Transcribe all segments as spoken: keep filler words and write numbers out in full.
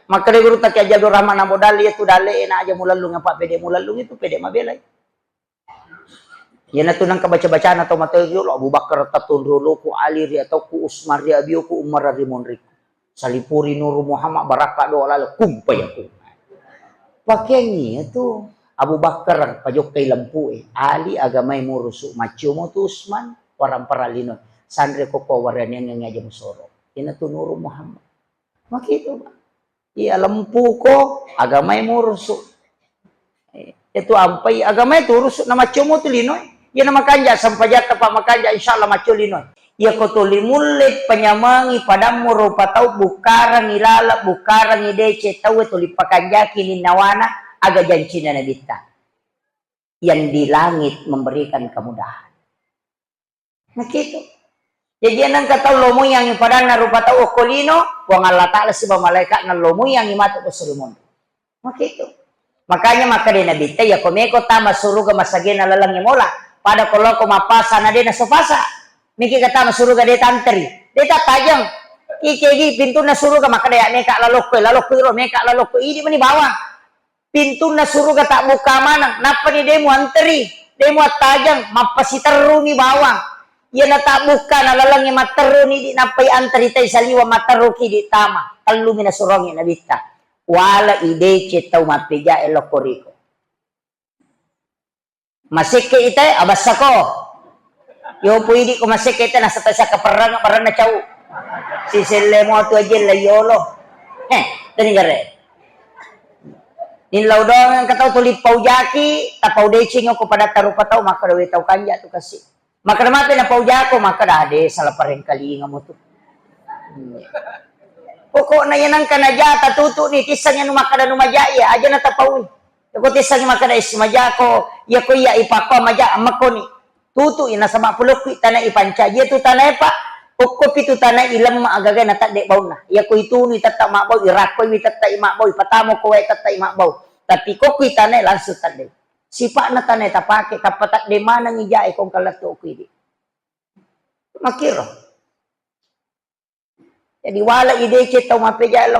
Makkeda guru ta Kiai Abdul Rahman Abu Dali, itu dalle'e na aja mulellung, apa pede mulellung itu pede mabelai. Iyanatu nengka baca-bacana tau matoa riolo, Abu Bakar tatunroloku, Ali ri atauku, Usman ri abioku, Umar ri monriku. Salipuri Nuru Muhammad, barakka doa lalo, kumpa yaku. Pakeangngi tu Abu Bakar pajokkai lempue, Ali agamai murusu, maccio mo tu Usman, warang paralino, sanre koko waraniangngi aja musoro. Iyanatu Nuru Muhammad. Makitu, Pak. Iya, lempuko, agamai murusu. Eh, itu ampai, agamai turusu, na maccomo tu linoe. Iya, na makanja, sampajatta, Pak, makanja, insya Allah macco linoe. Iya, ko tuli mulle penyamangi padammu rupa tau, bukarangi lalap, bukarangi dece tau, tuli pakanjaki ninnawana, aga jancina Nabitta. Yang di langit memberikan kemudahan. Makitu. Jaji, nengka tau lomoiangngi padanna rupa tau okko lino, Puang Allah Ta'ala siba malaikatna lomoiangngi matu ko suri monro. Makitu. Makanya makkeda Nabitta, iya ko meko tama suruga masagena lalengnge mola, pada ko loko mappasa na de naso pasa. Miki ka tama suruga de tanteri, de tattajeng. Ikegi pintunna suruga makkeda ya meka lalokko, lalokko iro meka lalokko, idi meni bawang. Pintunna suruga tabbukka maneng, nappani de muanteri, de muattajeng, mappasiterruni bawang. Iyana tabbukka na lalengnge matterruni di, nappai anteri tai saliweng matterruki di tama. Tellumi nasurongi Nabitta. Wala idece tau mappejae lokko riko. Masekke itae, abassako. Yopo idi ko masekke itae, nasata saka perrang, perranna cau. Siselle mo tu aje la yolo. Eh, teni gare. Nillau doang engka tau tuli paujaki, tapau deceng ko pada tarupa tau, maka dowe tau kanja tu kasi. Makkeda mape napaujako, makkeda, "Ade, salah parengkalinga mo tu." Pokokna iya nengka naja tatutu ni, tissengi anu makkeda nu maja iya, aja natapaui. Yako tissengi makkeda, "Is majako, yako iya ipakko maja, makkoni." Tutu i nasaba pulokku tana ipancaji tu tanae, Pak. Kokko pitu tanae ilemma agaga natadde baunna. Yako itunu itetta mabbau, irakkoi itetta mabbau, ipatamo ko wae tetta mabbau. Tapi kokku tanae langsung tadde. Sipa'na tanae tapake, tappa tadde maneng ijae kongka lettu ku idi. Makkiro. Jadi wala ideceng tau mappejae lo.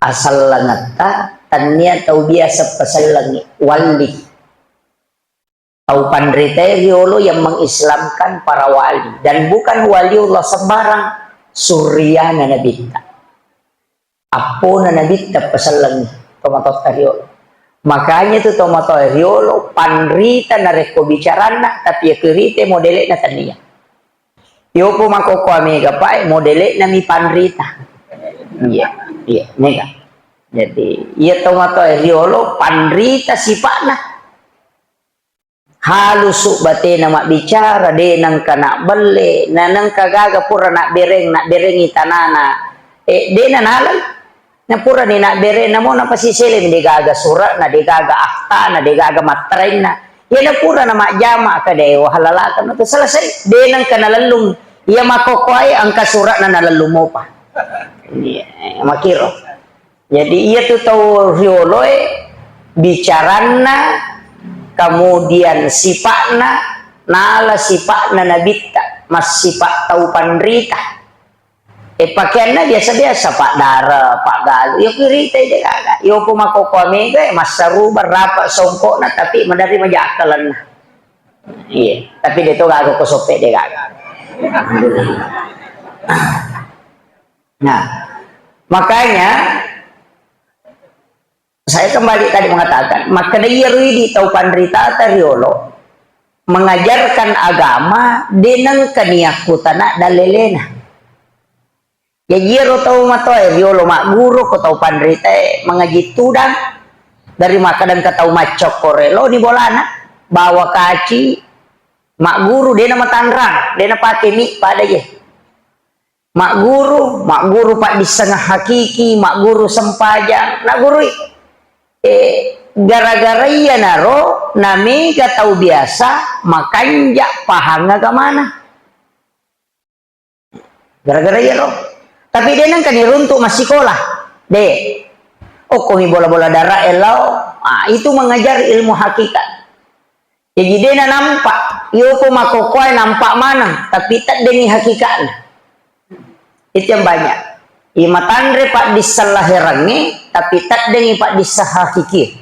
Asellengetta, tennia tau biasa pasellengi, walli. Tau panritae riolo yang mengislamkan para wali, dan bukan waliullah sembarang, surriana Nabitta. Appona Nabitta pasellengi tomatoatta riolo. Makanya tu tomatoa riolo panrita narekko bicaranna, tapi yakirite modele'na tania. Yopo makokkoa mega pae modele'na mi panrita. Iya, iya, mega. Jadi, iya tomatoa riolo panrita sipa'na. Halusu batena mabbicara, de nengka nabbelle, na nengka gaga pura nabbereng, nabberengi tanana, eh, de nanalai. Na purani nabbereng, namo napasiseleng, de gaga sura'na, de gaga ahtana, de gaga matterainna. Iya na pura na majjama, kada e wahalalaka, na selesai, de nengka nalellung. Iya makokkoae engka sura'na nalellung mopa. Iya, makiro. Jadi, iya tu tau rioloe, bicaranna, kemudian sipa'na, nala sipa'na Nabitta, massipa' tau panrita. E, pakeanna biasa-biasa, paddara, paggalu, yo kirita de gaga. Yo ko makokkoa mega, massaruba, rapa songkokna, tapi maderri maja akkalenna. Iya, tapi de to gaga ko soppe de gaga. Nah, makanya saya kembali tadi mengatakan, makkeda iyaro idi tau panritata riolo mengajarkan agama, de nengka niakkutana dalelena. Jaji iyaro tau matoae riolo magguru ko tau panritae mangaji tudang, dari makkeda engka tau maccokkore loni bolana, bawa kaci, magguru de namatanrang, de napake mi pada je. Magguru, magguru paddissengeng hakiki, magguru sempajang, naggurui. Eh, gara-gara iyanaro namega tau biasa makanja pahang agamana. Gara-gara iyaro. Tapi de nengka niruntu massikola. De. Okkomi bola-bola dara lao. Ah, itu mengajar ilmu hakikat. Jaji de' na nampak, iyoko makkokkoe nampak maneng, tapi teddengngi hakikatna. Itu yang banyak. Iya matanre paddisseng laherangnge, tapi teddengngi paddisseng hakiki.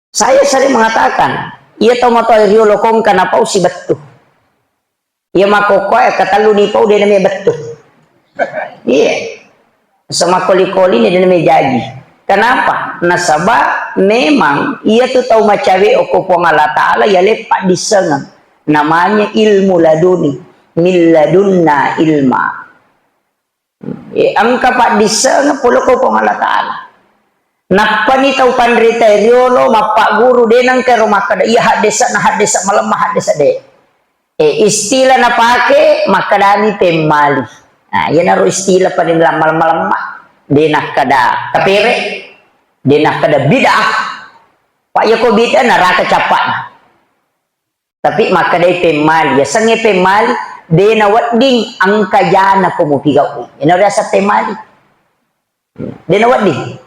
Saya sering mengatakan, iya tau matoa riolo kongka napau sibettu. Iya makkokkoe katellu nipau de' name bettu. Iya. Sama koli-koli ni de' name jaji. Kenapa? Nasaba memang iya tu tau macawe okko Puang Allah Ta'ala iya leppa dissengeng. Namanya ilmu laduni. Min ladunna ilma. Eh, engka paddissengeng pole ko Puang Allah Ta'ala. Nappani tau panrita riolo mappagguru de' nengka ro makkeda, iya haddesa na haddesa malemma haddesa de'. Eh, istilah napake makkedani pemmali. Nah, iyanaro istilah paling malemma-lemma. De' nakkeda kapere, de' nakkeda bid'ah. Pak yako bid'ah naraka cappa'na. Tapi makkedai pemmali, yasengnge pemmali, de' nawedding engka jana ko mupigau'i. Ina riaseng pemmali. De' nawedding.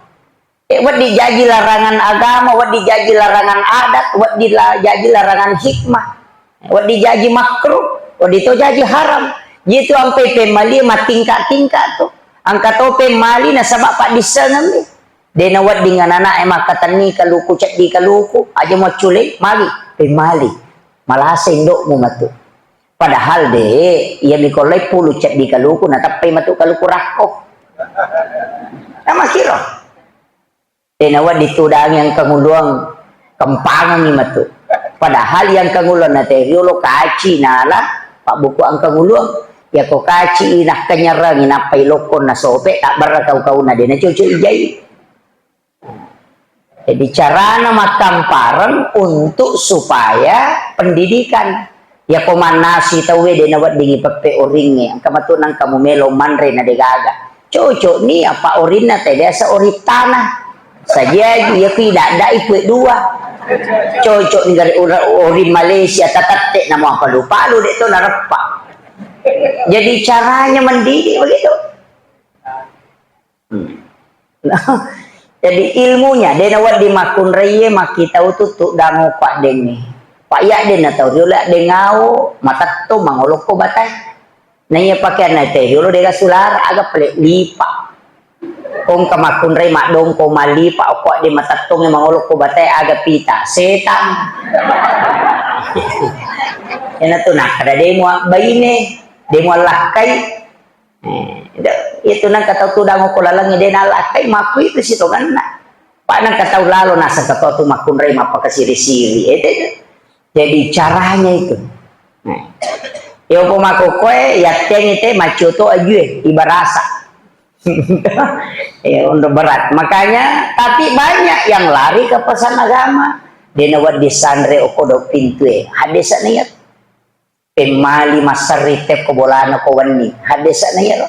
Eh, wedding jaji larangan agama, wedding jaji larangan adat, wedding la-, jaji larangan hikmah, wedding jaji makruh, wedding to jaji haram. Jitu ampai pemmali mattingka-tingka tu. Engka to pemmali nasaba paddissengeng mi. De' nawedding anana'e makkatenni kaluku ceddi kaluku, aja muaccule, magi, pemmali. Malasa indo'mu matu. Padahal de', iya mikollai pulu ceddi kaluku, nateppai matu kaluku rakko. Namakiro. De' nawedding tudangi engka nguluang kempangengi matu. Padahal iya engka nguluang nate riolo kaci nala, pabbuku engka nguluang. Yako kaci nakkenyerengi nappai lokkong nasope, tabberra kau-kauna de' nacoco ijai. Jadi carana makkampareng untuk supaya pendidikan. Yako mannasui tauwe de' naweddingi peppe oringnge, engka matu nengka mumelo manre na de' gaga. Cocok ni apa orinna te biasa oring tanah. Sajiaji iya kui dadai kue dua. Cocok ni gare ora-, oring Malaysia tatette namo palu-palu de' to nareppa. Jadi caranya mendidik begitu. Hmm. Jadi ilmunya, de' nawedding makkunraie makkitau tu tuddango ko addengnge. Pak iya de' natau riolo addengngau, matetto mangolokko batae. Na iya pakeanna te riolo de' gasulara, aga pale lipa. Kongka makkunrai maddongko mallipa, okko adde matettongnge mangolokko batae aga pita. Setang. Ena tu nakkeda de' mua baine, de' mua lakkai. Eh, itu, itu nengka tau tudang okko lalengnge de' nalakkai, makkuitu sitongenna. Pak nengka tau lalo naseng katoa tu makkunrai mappakasiri-siri. Itu, itu. Jadi caranya itu. Nah. Yo ko makkokkoe, yattengi te maccoto ajue, ibarasa. Ya, untuk berat. Makanya, tapi banyak yang lari ke pesan agama. De' nawedding sanre okko do pintue. Haddese'na iya. Pemmali masserri tekko bolana ko wenni. Haddese'na iyaro.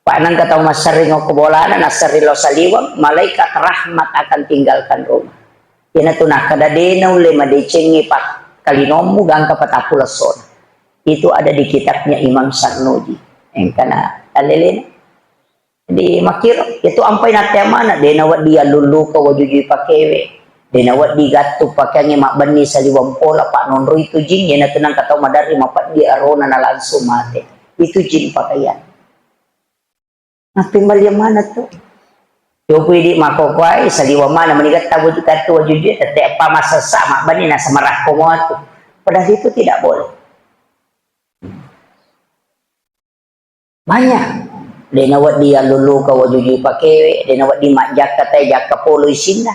Pak nengka tau masserri okko bolana, nasserri lao saliweng, malaikat rahmat akan tinggalkan rumah. Iyana tu nakkeda de' naulle madecengngi pak kalinommu gangka patappu lessona. Itu ada di kitabnya Imam Sarnuji. Engkana talelena. Jadi makkiro, itu ampai natte amana, de' nawedding allulluka wajujui pakewe, de' nawedding gattu pakeangnge mabbenni saliweng pola, pak nonroi tu jing, iyana tu nengka tau maderri mapeddi arona na langsung mate. Itu jin pakaian. Nappembalian mana tu? Yopu idi makkokkoe, saliweng mana menigatta waju-, gattu wajujui, tette appa masessa, mabbenni nasamarakko mua tu. Padahal itu tidak boleh. Banyak. De' nawedding allulluka wajujui pakewe, de' nawedding majjakka tae jakka polo isinna.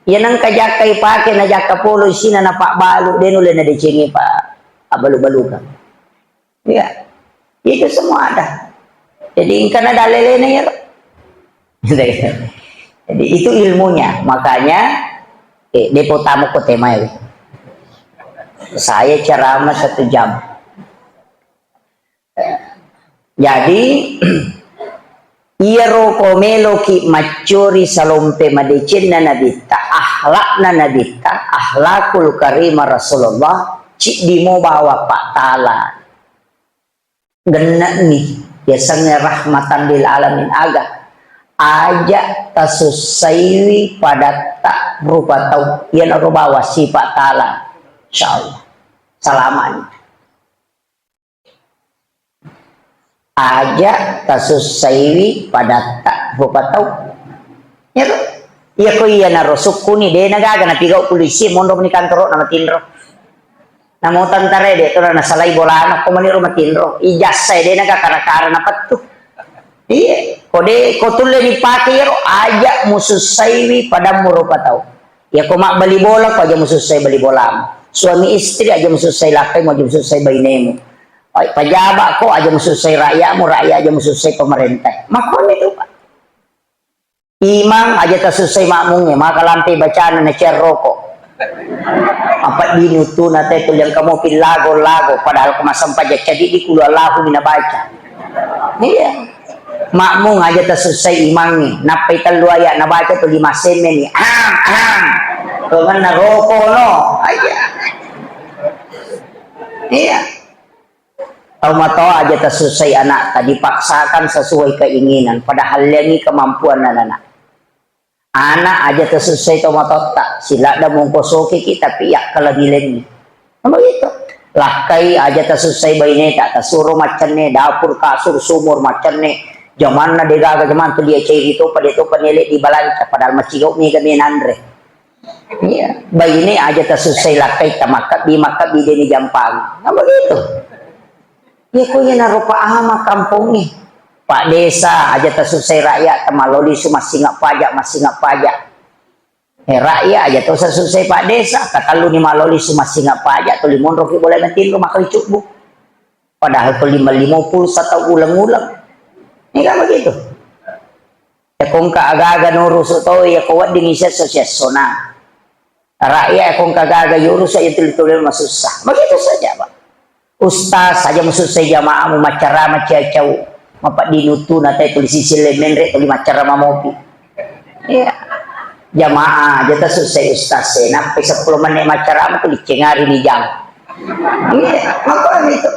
Iya nengka jakka ipake na jakka polo isinna napabbalu, de' nulle nadecengi pa abbalu-balukang. Iya. Itu semua ada. Jadi engkana dalelena iyaro. Jadi itu ilmunya. Makanya, eh, depo tamu ko temae. Saya ceramah satu jam. Jadi, iyaro ko meloki maccori salompe madecenna Nabitta, akhlakna Nabitta, akhlakul karimah Rasulullah, ciddi mo bawa pattala. Genne'ni, yasengnge rahmatan lil alamin aga. Aja tasussaiwi padatta rupa tau. Iyanaro bawang sipa talang. Insyaallah. Salamani. Aja tasussaiwi padatta rupa tau. Iya to? Iya ko iyanaro sukkuni, de nagaga napigau polisi, monro meni kantoro na matinro. Namo tentara de to nasalai bolana, ko mani ro matinro. Ijazah de naga kara-kara napettu. Iya, ko de ko tulle dipake iyaro, aja musussaiwi padammu rupa tau. Iya ko mabbali bola, ko aja musussai bali bolamu. Suami istri aja musussai lakkaimu, aja musussai bainemu. Oi, pejabat ko aja musussai rakyatmu, rakyat aja musussai pemerintah. Makoni tu, Pak. Imang aja tasussai makmungnge, maka lampe bacana na ciarroko. Apa dini uttuna te tuliang kamu pil lago-lago, padahal ko massempajang cadi di kulu Allahu mina baca. Iya. Makmung aja tasussai imangnge, nappai tellu ayat nabaca tu lima semme ni. Aham, aham. Tongenna roko no. Aja. Iya. Tau matoa aja tasussai anakta, dipaksakan sesuai keinginan, padahal lengi kemampuan anak. Anak aja tasussai tau matotta, siladda mongko sokiki tapi yakkalengi-lengi. Kan begitu. Lakkai aja tasussai baineta, tasuro maccenne, dapur, kasur, sumur maccenne, jamanna degaga jaman tu dia cairi topa, de topa nele di balanca, padahal macigau mega menanre. Iya, baine aja tasussai lakkai ta makkabbi, makkabbi deni jampang. Kan begitu. Iya ko iya narupa ama kampongnge. Pak Desa aja tasussai rakyat ta maloli su massinga pajak, massinga pajak. Eh, rakyat aja to sasussai Pak Desa, katellu ni maloli su massinga pajak, tuli monro ki boleh matinro makkali cubbu. Padahal to lima lima puluh satu uleng-uleng. Ini kan begitu. Yakongka aga-aga nurusu to, yako wedding isesso-sessona. Rakyat yakongka aga-aga yurusu, ya tuli-tuli masussa. Begitu saja, Pak. Ustaz aja masussai jamaamu, maccarama ciacau. Mapaddini uttuna te tuli sisille menre tuli maccarama mopi. Iya. Jamaah aja tasussai ustaz e. Nappai seppulo menit maccarama tuli cengari ni jam. Iya, makanya itu.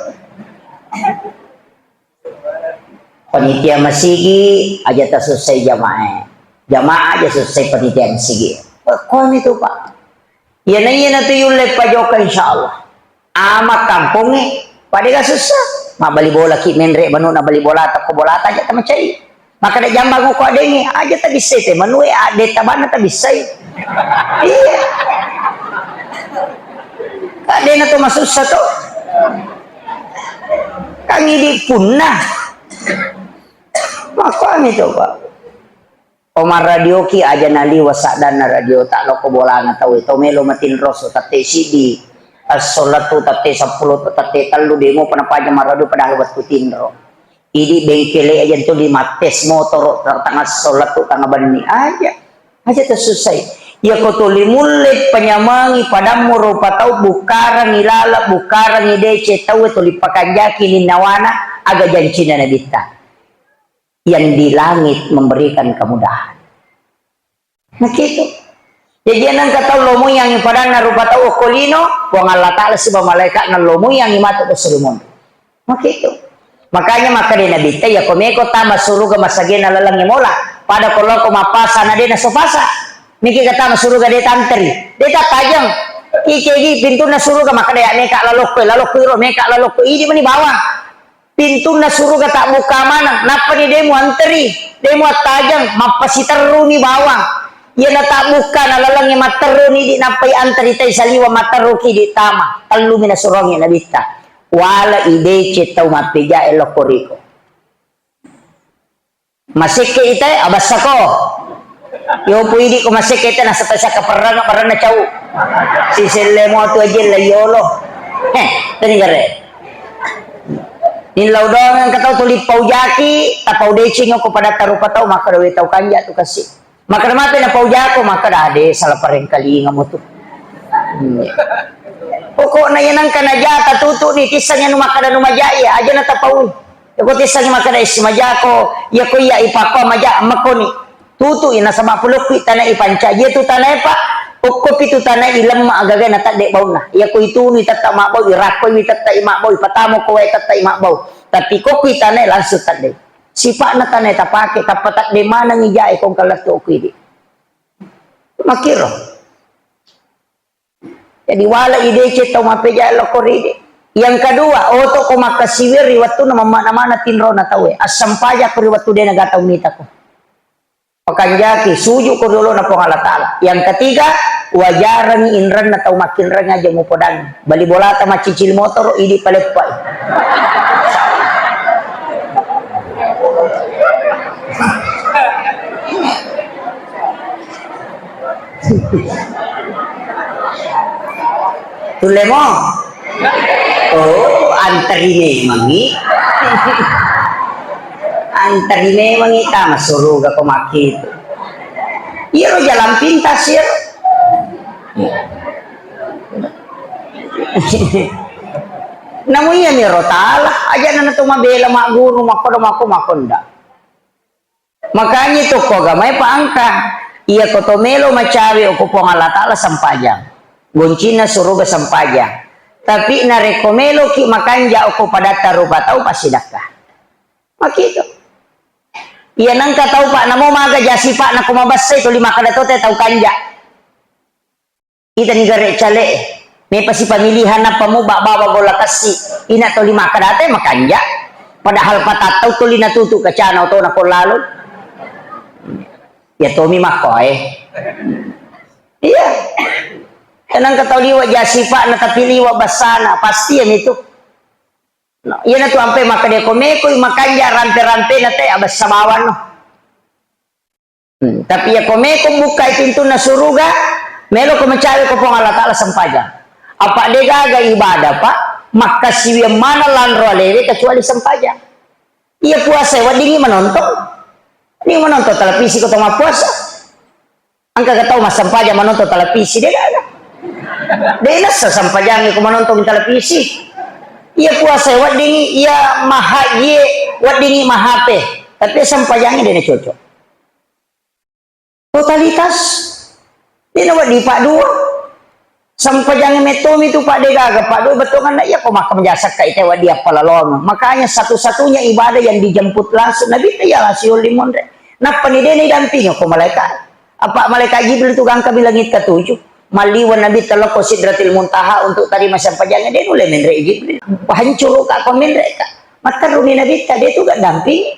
Panitia masigi aja tasussai jamaah. Jamaah aja sussai panitia masigi. Koni tu, Pak. Iyana iyana tu yulle pajoka insyaallah. Ama kampongnge pada ga sussa. Mabbali bola ki menre manu na bali bola ta ko bola ta aja tamacai. Maka de jambang ko adengi aja tabissai te manu e ade tabanna tabissai. Iya. Kadena to masussa to. Kang idi punna. Makkuami to, Pak. O marradioki aja naliwa saddanna radio ta lokko bolana tauwe to melo matinroso tette siddi. Esso lettu tette seppulo tette tellu demo pa napaja marradio padahal wettu tinro. Idi bengkele aja tuli mattes motoro tangasso lettu tanga benni aja. Aja tasussai. Iyako tuli mulle panyamangi padammu rupa tau bukkarangi lala bukkarangi dece tauwe tuli pakanjaki ninnawana aga jancina nabitta. Yang di langit memberikan kemudahan. Nah gitu. Jadi nengka tau lomoyangi padanna rupa tau okko lino, Puang Allah Ta'ala siba malaikatna lomoyangi matu ko sulumonro. Makitu. Makanya makkeda Nabitta, iya ko meko tama suruga masagena lalengnge mola. Pada ko loko mappasa na de nasopasa. Miki ka tama suruga de tanteri. De tattajeng. Ikegi pintunna suruga makkeda ya meka lalokko, lalokko iro meka lalokko idi meni bawang. Pintunna suruga tabbukka maneng. Nappani de muanteri, de muattajeng, mappasiterruni bawang. Iyana tabbukka na lalengnge matterruni di nappai anteri tai saliwa matterruki di tama. Tellumi nasurongi Nabitta. Wala ideceng tau mappejae lokko riko. Masekke itae abassako. Yopo idi ko masekke itae nasata saka perrang baranna cau. Siselle mo tu aje la yolo. Heh, teni gare. Nillau doang engka tau tuli paujaki, tapau deceng ko pada tarupa tau maka dowe tau kanja tu kasi. Makkeda mape napaujako, makkeda, "Ade, sala parengkalinga mutu." Hmm. Pokokna iya nengka naja tatutu ni, tissengi anu makkeda anu maja iya, aja natapau. Yako tissengi makkeda, "Isi majako, yako iya ipakko maja, makkoni." Tutu i nasaba pulokku i tana i pancaji tu tana e, Pak. Okko pitu tana i lemma agaga na tadde baunna. Yako itunu i tetta mabbau, irakko i tetta i mabbau, ipatamo ko wae tetta i mabbau. Tapi kokku i tana e langsung tadde. Sipa'na tanae tapake, tappa tadde manengngi jae ko engka lettu ku idi. Makkiro. Jadi, wala ideceng tau mappeja lokko ridi. Yang kedua, oto ko makkasiwir ri wettunna mammakna-makna tinrona tauwe. Assampaja ko ri wettu dena gatau mitako. Pakanjaki, suju ko ri olona Puang Allah Ta'ala. Yang ketiga, wajarangi inrenna tau makkinreng aja mupodangi. Bali bolata maccicil motoro, idi paleppai. Tulle mo? Oh, anteri memangi. Anteri memangi tama suruga ko makkitu. Iyaro jalan pintas iyaro. Namu iya miro tala, aja nana tu mabela magguru, makkoda makko, makkonda. Makanya itu ko agamae pa engka. Iya ko to melo macawe ko Puang Allah Ta'ala sempajang. Goncinna suruga sempajang. Tapi narekko meloki makanja ko padatta rupa tau, passidakka. Makitu. Iya nengka tau, Pak, namo maga jasi, Pak, nako mabessai tuli makkeda to te tau kanja. Itani gare cale, mepasi pamilihan nappa muba bawa gola kassi, ina toli makkeda te makanja. Padahal patattau tuli natutu kacana otona ko lalo. Ya tomi makkoe. Iya. Tenang ke tau liwa jasi, Pak, na tapi liwa basana, pasti ya mitu. No, iyanatu ampe makkeda ko mekoi makanja rampe-rampena te abessa bawang no. Hmm, tapi iya ko meko bukkai pintunna suruga, melo ko mecawe ko Puang Allah Ta'ala sempajang. Apa degaga ibadah, Pak, makkasiwiang mana lanro alewe kecuali sempajang. Iya puasa weddingi menonton. Ini menonton televisi ko tengah puasa. Engka ga tau massempajang manonton televisi, de gaga. De nassa sempajang ko manonton televisi. Iya puasa weddingi, iya mahaji weddingi mahape. Tapi sempajangi de na cocok. Totalitas. De na wedding pak dua. Sempajangi mettomi tu pak de gaga pak dua bettuanna iya ko makka menjasakka ite wedding appalaloang. Makanya satu-satunya ibadah yang dijemput langsung Nabi iya lasiul limonre. Nappani de na idampingi ko malaikat. Apa malaikat Jibril tu gangkami langit ketujuh. Malliwa Nabitta lokko Sidratil Muntaha untuk tarima sempajangnge, de nulle menre Jibril. Wah, hancuru ka ko menre ka. Matterruni Nabitta, de tu ga dampingi.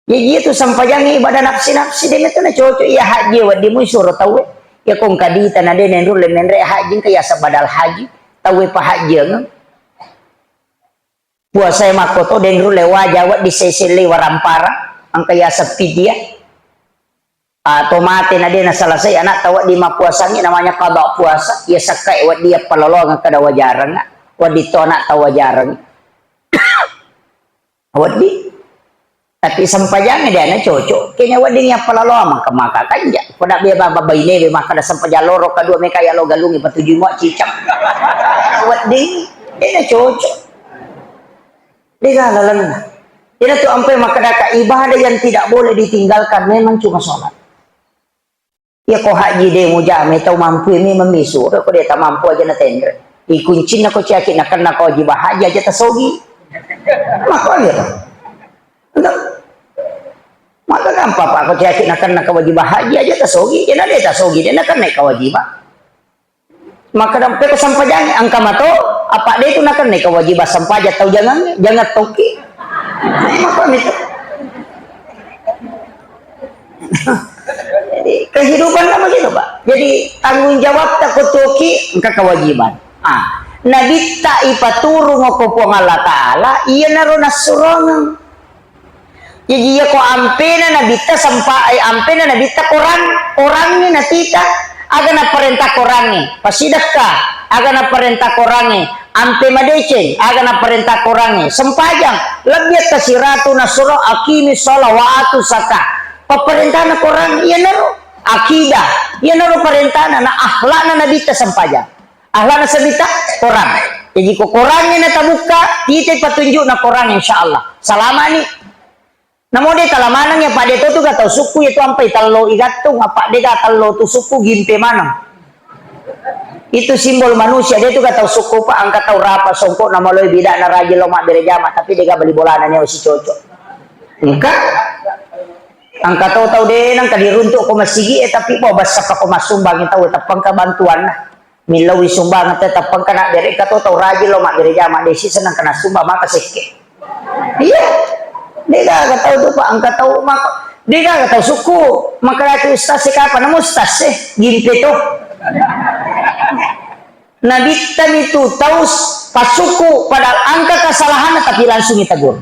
Jadi itu sempajangnge ibadah nafsi-nafsi, de metu na cocok. Iya haji wedding mui suro tauwe. Iya ko engka dita na de nulle menre haji, engka iya sabadal haji. Tauwe pa haji engka. Puasae makkoto de nulle waja wedding sesellei warampara, engka yaseng fidyah. Atau mate na de naselesai anakta wedding mappuasangi namanya qada puasa, iya sekkae wedding appaloloang kada wajareng, wedding to anakta wajareng. Wedding. Tapi sempajangnge de na cocok. Kenya wedding appaloloang maka maka kanja. Pada be baba baine be maka da sempajang loro kedua meka ya lo galungi patujui mua cicak. Wedding. De na cocok. Dega lalenna. Iyana tu ampai makkedaka ibadah yang tidak boleh ditinggalkan memang cuma sholat. Iya ko haji de mujame tau mampu memang misu, ko de ta mampu aja na tenre. Ikuncinna ko ciaki nakenna ko wajib haji aja tasogi. Maka aja ta. Enggak. Maka gampang pak ko ciaki nakenna ko wajib haji aja tasogi. Iyana de tasogi de nakenna kewajiban. Makkeda pekko sempajangnge, engka mato, apa de tu nakenna kewajiban sempajang tau jangangnge, jangan toki. Apa itu? Jadi, kehidupan kan begitu, Pak. Jadi, tanggung jawab tak ko toki, engka kewajiban. Ah, Nabitta ipaturung ko Puang Allah Ta'ala, iya naro nassurongeng. Jaji, iya ko ampena nabitta sempa-, eh, ampena nabitta korang, korangngi natita, aga naparenta korangngi, pasidekka, aga naparenta korangngi, ampe madeceng, aga naparenta korangngi, sempajang, lebbi akka siratu nasuro, aqimi sholat wa atu zakah. Paparentana korang, iyanaro akidah, iyanaro parentana, na akhlakna nabitta sempajang. Ahlana sabita korang. Jadi ko korangnge natabukka, tite patunjukna korang, insya Allah. Salamani. Namo de talamaneng ya, Pak, de to tu ga tau sukku ya tu ampai tello igattung, apa de ga tello tu sukku gimpe maneng. Itu simbol manusia, de tu ga tau sukku, Pak, angka tau rapa songkok na maloi bidana rajin lo mabbere jama, tapi de ga bali bolana neo si cocok. Engka, engka to tau de nengka diruntuk ko masigi e, tapi bo bassa pa ko massumbang tau, tappa engka bantuanna. Millau sumbangan te, tappa engka na bere ka to tau rajin lo mabbere jama, de siseng nengka na sumbang maka sekke. Iya. De gaga tau tu, Pak, engka tau maka, de gaga tau suku. Maka laki ustaz e, kapan namu ustaz e, gimpe to. Nabitta mi tu tau s-, pasuku, padahal engka kesalahan tapi langsung ditegur.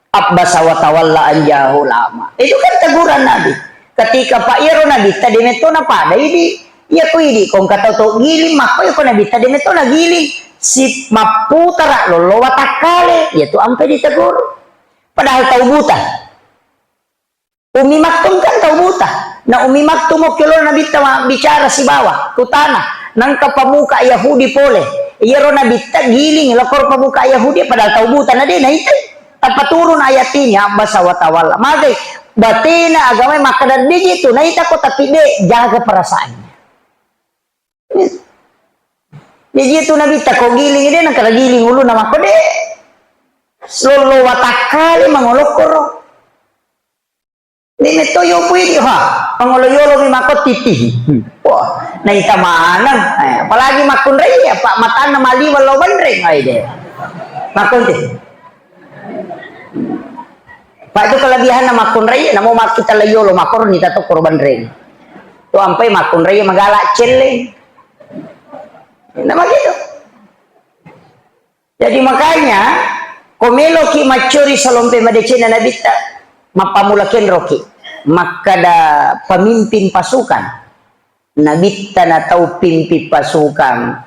Abbasa wa tawalla an ja'ahul a'ma. Itu kan teguran Nabi. Ketika Pak iyaro Nabitta de metto na pada idi, iya ko idi ko engka tau to giling, makko iya ko Nabitta de metto na giling. Si mapputara lollo watakkale, iya tu ampe ditegur. Padahal tau buta. Ummi Maktum kan tau buta. Na Ummi Maktum okki lo Nabitta mabbicara sibawa tu tana. Nengka pemuka Yahudi pole. Iyaro Nabitta giling lokor pemuka Yahudi padahal tau buta na de naitai. Tappa turun ayat ini, abbasa wa tawalla. Magai batena agama makkeda de je tu naita ko, tapi de, jaga perasaannya. De je tu Nabitta ko giling de, nengka giling uluna makko de. Lollo watakkale mangolokkoro. De metto yopo idi, ha, mangolo yolo mi makko titi. Wah, naita maneng. Eh, apalagi makkunrai, apa matanna maliweng lao banreng, ai de. Makkunti. Pak, itu kelebihanna makkunrai, namo makkita lao yolo makkoro nita tokkoro banreng. Tu ampai makkunrai magala celleng. Nama gitu. Jadi makanya, ko meloki maccori salompe madecena Nabitta, mappamula kenroki. Makkada pemimpin pasukan. Nabitta na tau pimpin pasukan,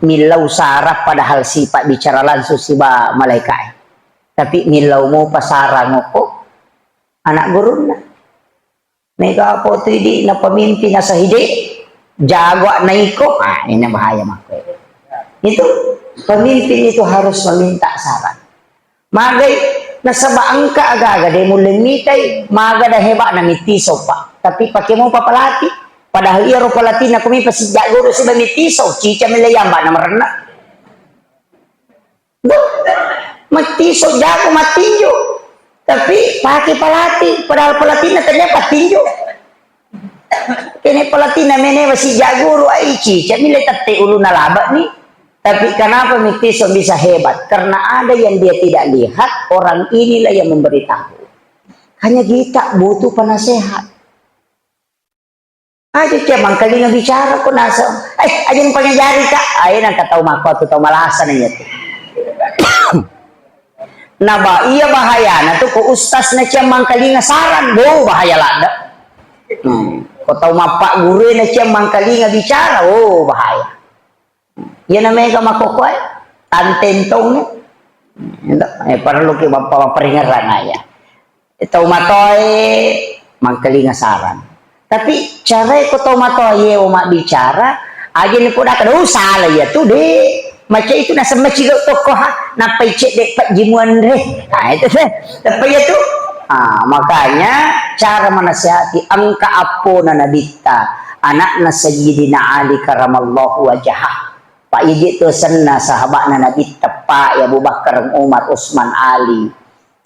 millau sarang padahal sipa bicara langsung siba malaikae. Tapi millau mopa sarang okko anak gurunna. Mega apa tu idi na pemimpin asa hide, jago na iko, ah, ini bahaya makko. Itu pemimpin itu harus meminta saran. Magai nasaba engka aga-aga de mulle mitai, maga da hebat na mitiso, Pak. Tapi pake mopa pelatih. Padahal iyaro pelatih na kumi pasi jago do sudah mitiso, cica mille yamba na merenna. Duh, mattiso jago mattinju. Tapi pake pelatih, padahal pelatihna tania pattinju. Kene pelatihna mene wasi jaguru aici, cemile tette uluna labak ni. Tapi kenapa Mittiso bisa hebat? Karena ada yang dia tidak lihat, orang inilah yang memberitahu. Hanya kita butuh penasehat. Aja cia mangkalinga bicara ko naseng. Eh, aja pangajari ka. Ayo nang katau mako tu tau malasa nanya tu. Naba iya bahayana tu ko ustaz na cia mangkalinga saran, bo bahaya ladda. Hmm. Ko tau mappa guru na cia mangkalinga bicara, oh bahaya. Iyana mega makkokkoe, tantentong. Eh, parelluki mappa-, mapparingerrang aya. Tau matoe mangkalinga saran. Tapi carae ko tau matoe yewa mabbicara, aja ni poda kada, "Oh, salah iya tu, Dek." Macam itu naseng maciga tokko ha, nappai cedde pajji muanre. Nah, itu deh. Tapi ya tu, ah, makanya cara menasihati engka appona Nabitta, anakna Sayyidina Ali karamallahu wajhah. Pak Iji tu senna sahabatna Nabitta, Pak, ya Abu Bakar, Umar, Usman, Ali.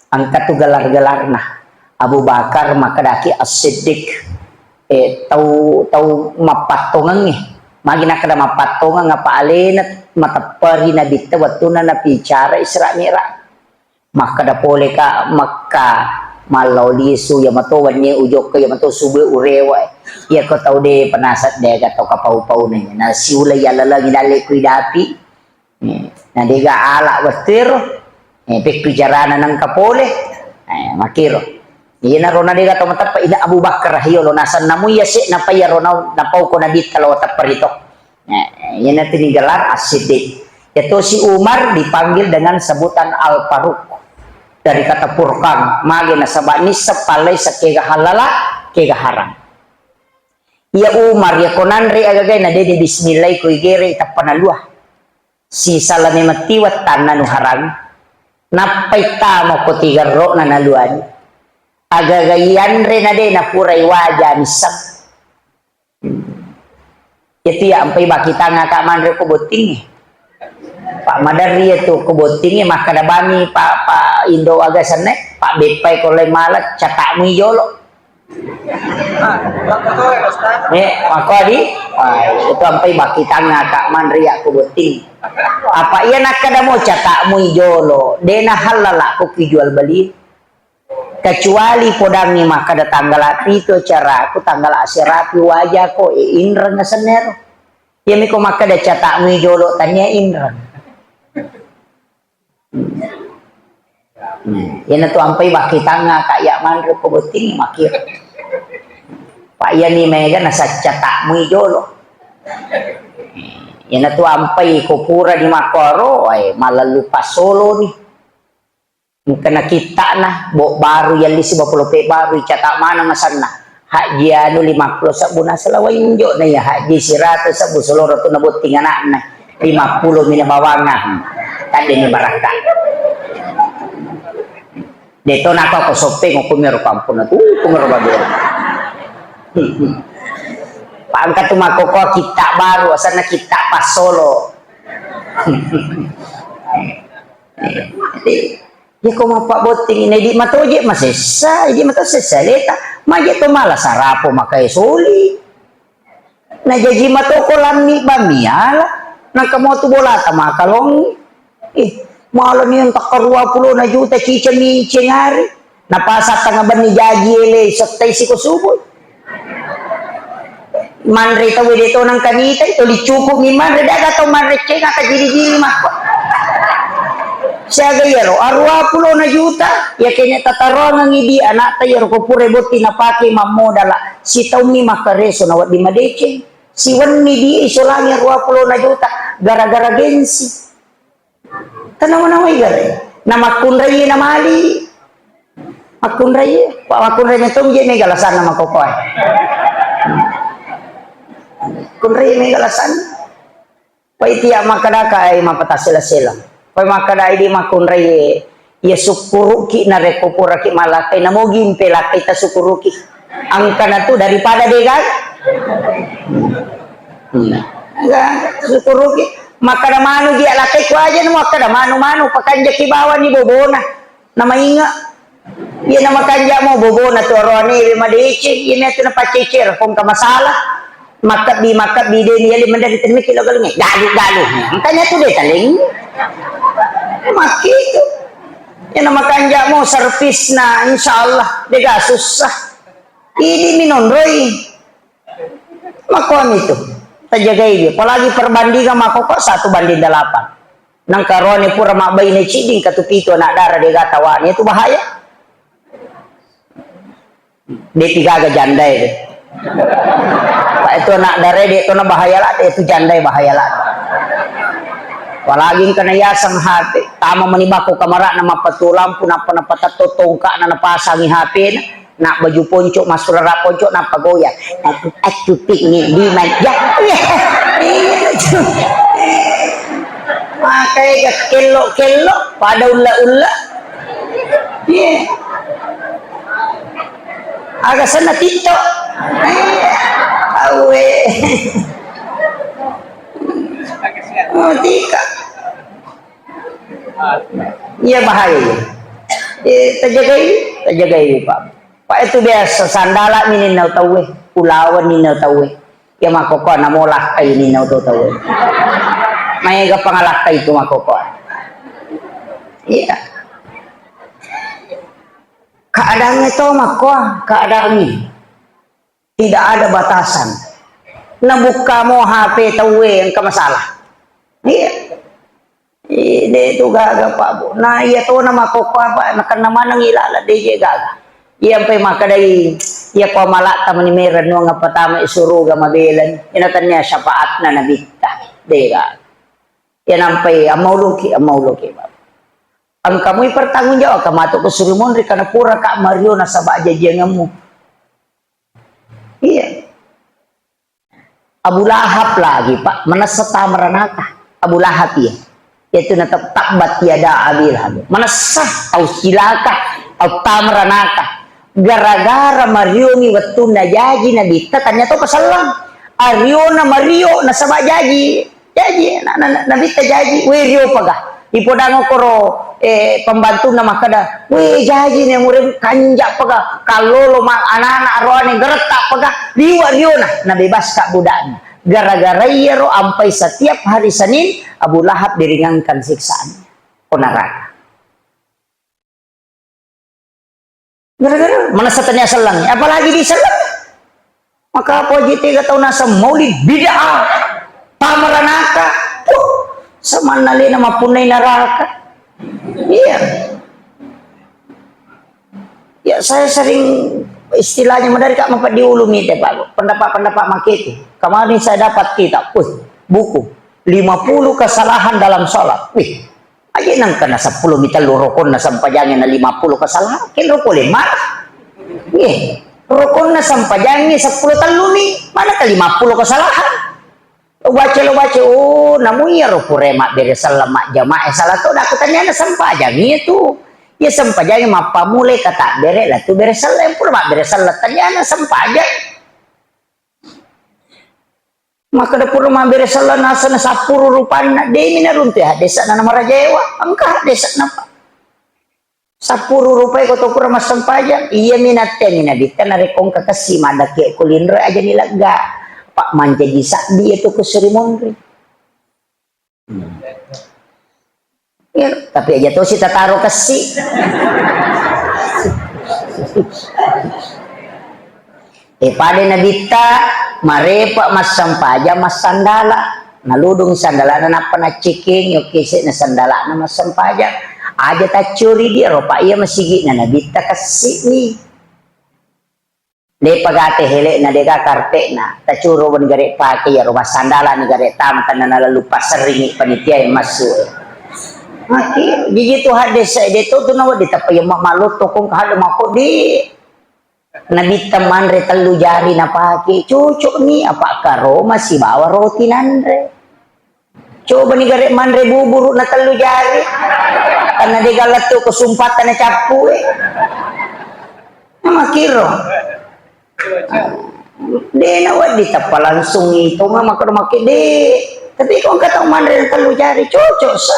Engka tu gelar-gelarna. Abu Bakar makkedaki As-Siddiq. Eh, tau, tau mappattongengnge. Magi nakkeda mappattongeng apa alena matepperi Nabitta wettunna nabicara Isra Mi'raj. Makkeda pole ka Mekka, mallau lisu, iya mato wennie ujokka, iya mato subue urewa. Iya ko tau de penasat de ga tau kapau-pauna. Na siulai iya lalengi dalle kui dapi. Eh, na dega ala wettuero, eh, pekku carana nengka pole, eh, makiro. Iyanaro na dega tau mateppa ila Abu Bakar, hiyo lo nasenna mu iya se, napa iya rona, napau ko Nabitta lo teppa rito. Eh, iyana tu digelar As-Siddiq. Yatosi Umar dipanggil dengan sebutan Al-Faruq. Dari kata Furqan, magi nasaba nisseng pallai sekega halala, kega haram. Iya Umar, iya ko nanre agagai na dede bismillah ko igere tappa nalua. Sisalame metti wettanna nuharang. Nappai tama ko tigerro'na naluani. Agaga ianre na de napurai waja misseng. Itu ya ampai bakitanga ka manre ko bottingi. Pak maderri ya tu ko bottingi makkada bami pa, pa indo aga senne, Pak beppai ko lai mala catakmu jolo. Eh, mako di? Wah, itu ampai bakitanga kak manri ya ko botting. Apa iya nakkada mo catakmu jolo, dena halala ko ki jual beli. Kecuali podangngi makkada tanggala pitu acaraku, tanggala aserapi wajako, e, inreng sennero. Iyami ko makkada catakmu jolo tania inreng. Hmm. Iyana tu ampai bakitanga kak ya manre ko botting makir. Pak iyani mega nasaccatakmu jolo. Iyana tu ampai ko pura di makoro, eh, malallu pasolo ni. Engkana kitta'na, bo baru yalli sibawa polope baru, icata maneng asenna. Hajji anu lima puluh sebbu nasala wainjo na iya hajji siratu sebbu soloro tu nabotting anakna. Lima puluh mina bawanga. Tadde ni barakka. Deto nako ko soppeng ko mero kampung tu, ko mero babe. Pangka tu makoko kitta baru, asenna kitta pasolo. Jadi, ya ko mappabotting, na idi matoje masessa, idi mato sessa leta, maje to mala sarapo makae soli. Na jaji mato ko lammi bamiala, nangka mo tu bolata makalong. Ih, mala ni entak dua puluh na juta cica mi cengari. Napasa tanga benni jaji ele, settai siko subuh. Manre tau de to nang kanita, to licuku mi manre, daga tau manre cenga ka jiri-jiri makko. Siaga iyaro, arua pulo na juta, ya kene tatarongengi di anakta iyaro ko pura botti napake mammodala, sitaummi makkareso na wedding madeceng, siwenni di isolangi arua pulo na juta, gara-gara gengsi. Tanawa-nawa igare. Na makkunrai na mali. Makkunrai, pa makkunrai na tomje mega lasanna makokoe. Kunrai mega lasanna. Pai tiya makkadaka ai mapata sela-sela. Pai makkada idi makkunrai, ya sukkuruki narekko puraki malakkai, namogi mpe lakkai tasukkuruki. Angkana tu daripada degaga. Hmm. Enggak, sukuruki. Makkada manu ji alakkai ku aja namo makkada manu-manu, pakanjaki bawani bobona. Namainga. Iya namakanja mo bobona tu aroane we madeceng, iya metu napaccecer, kongka masalah. Makkabbi, makkabbi deni yali mendari termiki lo galunge. Galu, galu. Makanya tu de taleng. Makkitu. Iya namakanja mo servisna, insyaallah dega susah. Idi minonroi. Makkuami tu, tajagai dia. Apalagi perbandingan makkokko satu banding delapan. Nangka rone pura mabbaine cidding katu pitu anak dara dega tawane itu bahaya. De pigaga janda itu. Pak itu anak dara de itu na bahaya lah, itu janda bahaya lah. Apalagi engkana yaseng H P, tama mani bako kamarana mappatu lampu, nappa napatatto tongka'na napasangi H P-na. Nak baju ponco, massurara ponco, nappa goyang. Aku, aku piknik di mana? Ya, iya. Iya, itu. Makanya gak kello-kello, pada ulla-ulla. Iya. Aga sana TikTok. Iya. Awe. Oh, tika. Iya, bahaya, iya. Eh, tajagai, tajagai, Pak. Pak, itu biasa sandala mininna tauwe, ulawan ninna tauwe. Ya, makkokko namo lakkai ninna tauwe. Maega pangalakkai itu makkokko. Iya. Keadaannya to makko, keadaannya. Tidak ada batasan. Nabukkamo H P tauwe engka masalah. Iya. Ih, de tu gaga, Pak, Bu. Nah, iya to na makkokko apa, nakenna maneng ilala de je gaga. Iya mpai makkedai, iya ko malakta mani merennuang apa tama suruga mabelani. Ina tania syafaatna nabitta. De gaga. Iya nampai amauluki, amauluki, Pak. Engkamui pertanggung jawab, kamatu ko suri monri karena pura kak mario nasaba jajiangemmu. Iya. Abu Lahab lagi, Pak, manessa tama ranaka. Abu Lahab, iya. Yaitu na tab-, tabbat yada Abi Lahab. Manessa tau cilaka, tau tama ranaka. Gara-gara mariomi wettunna jaji Nabitta, tanya to pasallang. Ariona mario nasaba jaji. Jaji, na, na, na, Nabitta jaji, we rio paga. Ipodang koro, eh, pembantunna makkeda, we jaji ne mure kanja paga. Kallolo ma anak-anak roane geretta paga. Liwa riona, nabebaska budakna. Gara-gara iyaro ampai setiap hari Senin, Abu Lahab diringankan siksaan. Ko neraka. Gara-gara manessa tania selleng, apalagi di selleng. Maka apa aja tega tau naseng maulid bid'ah, pamaranaka. Puh, samanna lena mappunnai neraka. Iya. Ya, saya sering istilahnya madari kak mapa diulu mite, Pak. Pendapat-pendapat makiti. Kemarin saya dapat kitab, wih, buku lima puluh kesalahan dalam sholat. Wih, aja nangkana seppulo mi tellu rokonna sampajange na lima puluh kesalahan. Ken roko lima. Iya. Rokonna sampajange seppulo tellu mi, mana ke lima puluh kesalahan? Lo baca, lo baca, oh, namu iya ro pura mabbere selleng majjamaah, eh, salah to, dak taniana sempajang iya tu. Iya sempajang mappamulai kata bere, la tu bere selleng, pura mabbere selleng, taniana sempajang. Maka da pura mabbere selleng nasana sappuru rupanna, demi naruntu ya, desa na marajewa, engka desa napa. Sappuru rupai ko to pura massempajang, iyami natteangngi Nabitta narekko engka kessi maddakke ko linro aja ni lega. Pak mancaji sabbi iya tu ko suri monri. Hmm. Ya, tapi aja tosi tataro kessi. Eh, pada Nabitta, marepa massempajang massandala. Naludung sandalana nappa naccekengi, oke, se na sandalana massempajang. Aja taccuri dia, ropa iya masigi'na Nabitta kessi'ni. Depa gate hele'na, dega karpe'na. Tacuro bani gare pake, ya rumah sandala ni gare tama tanna nalalu passerringi panitia yang masuk. Mati, jiji tu hadis saya, dia tu tu nawa ditapa yang mak malotto kong kahada mako di. Nabitta manre tellu jari napake, cocok ni, apa karoma sibawa roti nanre. Coba ni gare manre buburu na tellu jari. Karena dia galattu ko sumpata na cappu, eh. Nama kiro. Dena wadi tappa langsung itu mah makro make de. Tapi kau kata manre na tellu jari, cocok sa.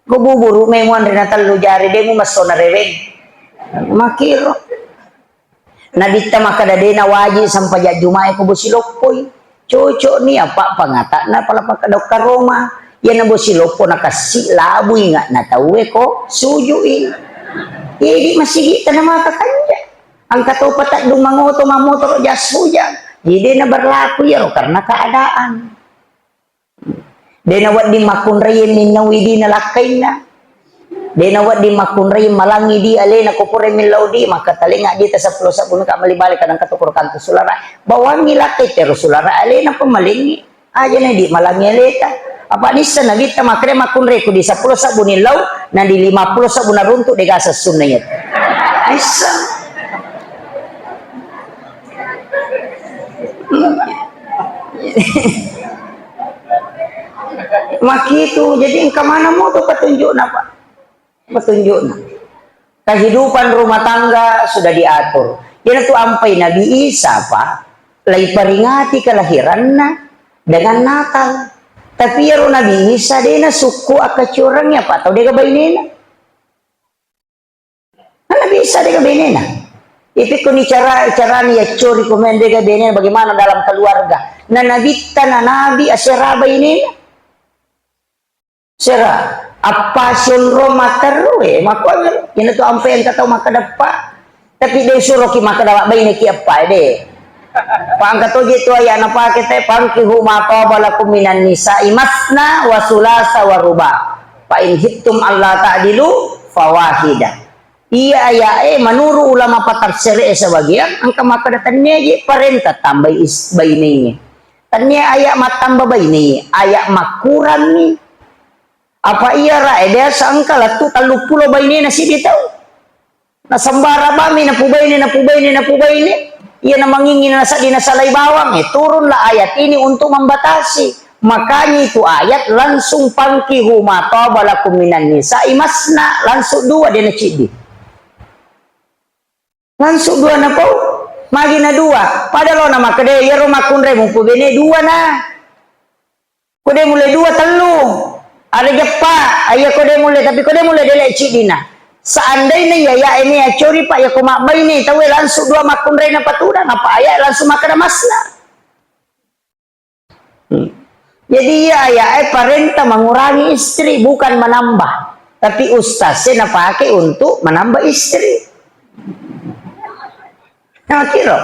Ko buburu me muanre na tellu jari, de mu messo na reweng. Makiro. Nabitta makkeda de na waji sampajang jumae ko bosi loppoi. Cocok ni apa pangata'na pala pakkeda karoma. Iyana bosi loppo na kassi labui nga na tauwe ko sujui. Idi masigi tana maka kanja. Angka topa taddung mangoto mamotoro jas hujan. Jadi de na berlaku iyaro karena keadaan. De na wedding makkunrai minnaui di na lakkainna. De na wedding makkunrai malangi di alena ko pura millau di, maka talenga di ta seppulo sabbu ka mali bale kadang kato koro kantu sulara. Bawangi lakkai tero sulara alena pemalengi. Aja na di malangi aleta. Apa nissa Nabitta makkeda makkunrai ku di seppulo sabbu nillau, na di lima puluh sabbu naruntuk de gasa sunna iya. Nissa. Makitu, jadi engka mana mo tu petunjukna, Pak? Petunjukna. Kehidupan rumah tangga sudah diatur. Jadi tu ampai Nabi Isa, Pak, lai peringati kelahiranna dengan Natal. Tapi iyaro Nabi Isa dena sukku akkaciorangnya, Pak, tau dega bainena. Nana bisa dega benena. Ipikko ni cara, carani yaccori komen dega benena bagaimana dalam keluarga. Na nabitta na nabi asera bainena. Sera, appa sionro materru, eh, makkuaga, ina tu ampe engka tau makkeda eppa. Tapi de suroki makkeda baineki eppa, de. Pangka toje tu ayat napake te, "Fankihu ma taba lakum minan nisa'i masna wa sulasa wa ruba. Fa in khiftum alla ta'dilu fawahida." Iya ayat e, menurut ulama patafsir e sebagian, engka makkeda tennia je parenta tambai is-, baineye. Tennia ayat mattamba baineye, ayat makkuranni. Apa iya ra e biasa engka lettu telluppulo bainena siddi tau. Nasembara bami napubaine, napubaine, napubaine. Iya namangingi nasaddi nasalai bawang, eh, turunlah ayat ini untuk membatasi. Makanya itu ayat langsung, "Fankihu ma taba lakum minan nisa'i masna," langsung dua de naciddi. Langsung dua napau. Magi na dua. Pada lo na makkeda, "Iyaro makkunrai mupubene dua na." Ko de mulle dua, tellu. Ada jeppa, iya ko de mulle, tapi ko de mulle dele ciddina. Seandainya iya, iya ini ya cori, Pak, ya ko mabbaine, tawe langsung dua makkunrai na patudang, apa ayah langsung makan masna. Hmm. Jadi iya, iya, eh, parenta mengurangi istri, bukan menambah. Tapi ustaz saya napake untuk menambah istri. Nah, kira.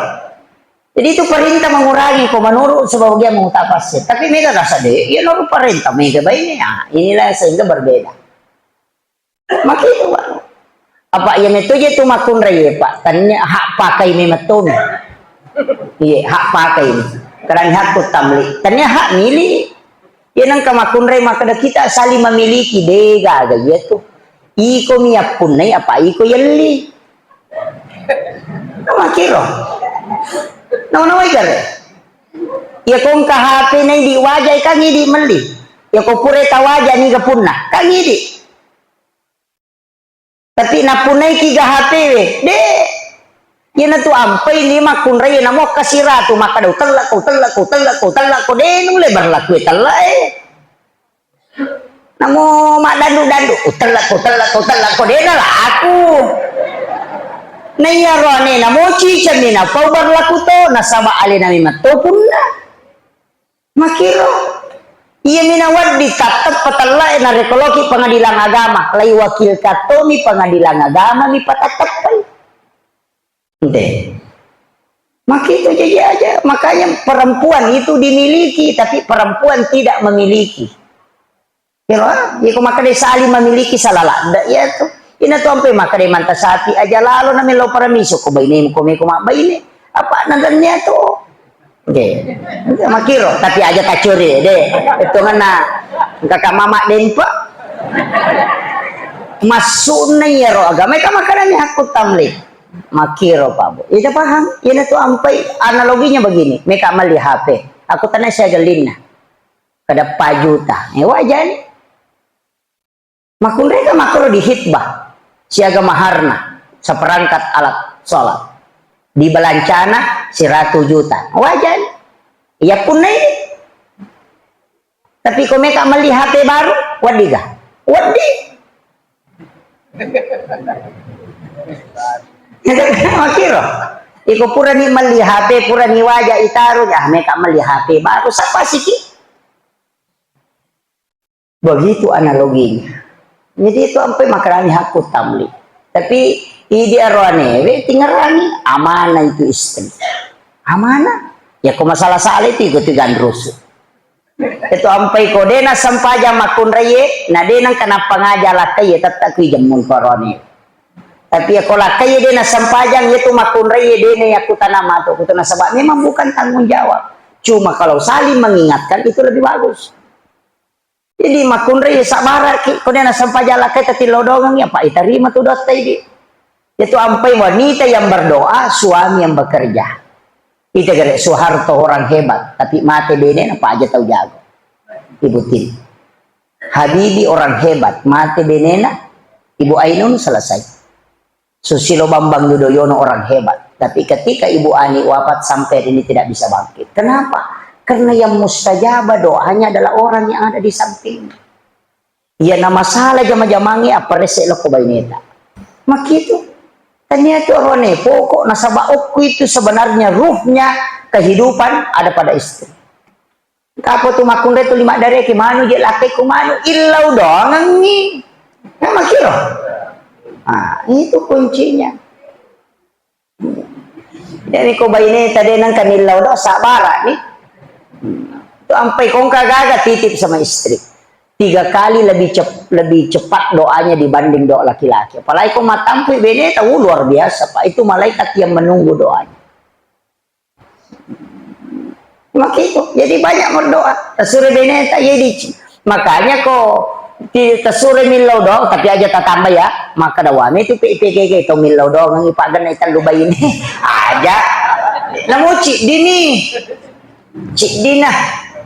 Jadi itu perintah mengurangi, ko menurut sebagian mau tak pasir. Tapi mega rasa deh, ya nurut perintah mega baiknya. Nah, inilah sehingga berbeda. Maka itu, Pak. Apa iya metto je tu makkunrai, Pak? Tania hak pakai memetto mi. Iya, hak pakai mi. Kadang hak ku tamli. Tania hak milik. Iya nang ka makkunrai makkeda kita saling memiliki, de gaga iya tu. Iko mi yappunnai apa iko yelli. Makiro. Nawa-nawai gare. Iya kongka H P nai di wajai kan idi melli. Iya ko pura tawaja niga punna. Kan idi. Tapi nappunnai kiga H P we. De. Iyana tu ampai ni makkunrai namo kasiratu makkeda utellakko, utellakko, utellakko, utellakko. De nulle berlaku tella e. Namo maddandu-dandu, utellakko, utellakko, utellakko, de nalaku. Na iyaro anena mo ciceng mi napau berlaku to, nasaba alena mi metto punna. Makiro. Iya mi nawedding tatteppa tella e narekko loki pengadilan agama, lai wakil kattomi pengadilan agama mi patatteppai. Ente. Makitu jaji aja. Makanya perempuan itu dimiliki, tapi perempuan tidak memiliki. Kira, iko makkeda saling memiliki salah ladde iya tu. Ina tu ampe makkeda manta sapi aja lalo na melo paramiso ko baine ko meko mabbaine. Apa nandannya tu? Oke. Makiro, tapi aja tacuri de. Itu ngena kakak mamak dempa. Masukna iyaro agama ka makkeda ni hakku tamlik. Makiro, Pak Bu. Ita paham? Ina tu ampai analoginya begini. Meka meli H P. Aku tanya saya gelinna. Kada pa juta. Eh, wajani. Makkunrai ka makkoro di hitbah. Siaga maharna. Seperangkat alat sholat. Di belancana siratu juta. Wajani. Iya punnai. Tapi ko meka meli H P baru, weddi ga? Weddi. Makiro. Iko purani meli H P, purani waja itaru, ah meka meli H P baru, sapa siki? Begitu analoginya. Jadi itu ampe makarani hakku tamli. Tapi idi aroane we tingerani amanah itu istri. Amanah. Ya ko masalah sale itu ikut ganrusu. Itu ampai ko dena sempajang makkunraie, na dena kenapa ngaja lakkai tetta kui jemmun korone. Tapi ya ko lakkai dena sempajang itu makkunraie dena ya kutana matu kutana sebab memang bukan tanggung jawab. Cuma kalau saling mengingatkan itu lebih bagus. Jadi makkunrai sabaraki, ko dena sempajang lakkai tatillau doangengi, apa itarima tu dotta idi. Itu ampai wanita yang berdoa, suami yang bekerja. Ita gare Soeharto orang hebat, tapi mate bene na paja tau jago. Ibu Tin. Habibie orang hebat, mate benena, Ibu Ainun selesai. Susilo Bambang Yudhoyono orang hebat. Tapi ketika Ibu Ani wafat sampai hari ini tidak bisa bangkit. Kenapa? Karena yang mustajabah doanya adalah orang yang ada di samping. Iya na masalah jama-jamangi apa rese loko baineta. Makitu. Tania tu arone pokok nasaba okku itu sebenarnya ruhnya kehidupan ada pada istri. Engka apa tu makkunrai tu lima dareki manu je lakkai ku manu illau doangengi. Nah, makiro. Ah, itu kuncinya. Jadi ko baine tadi nang kan illau doa sabara ni. Tu ampai kongka gaga titip sama istri. Tiga kali lebih cep, lebih cepat doanya dibanding doa laki-laki. Apalagi ko matampui bene tahu luar biasa, Pak. Itu malaikat yang menunggu doanya. Makitu. Jadi banyak berdoa. Tasure beneta ye dici. Makanya ko ti tasure millau doang, tapi aja tatamba ya. Maka dawame tu P P G G to millau doang, ipagenna tellu baine. Aja. Namuci dini. Ciddina.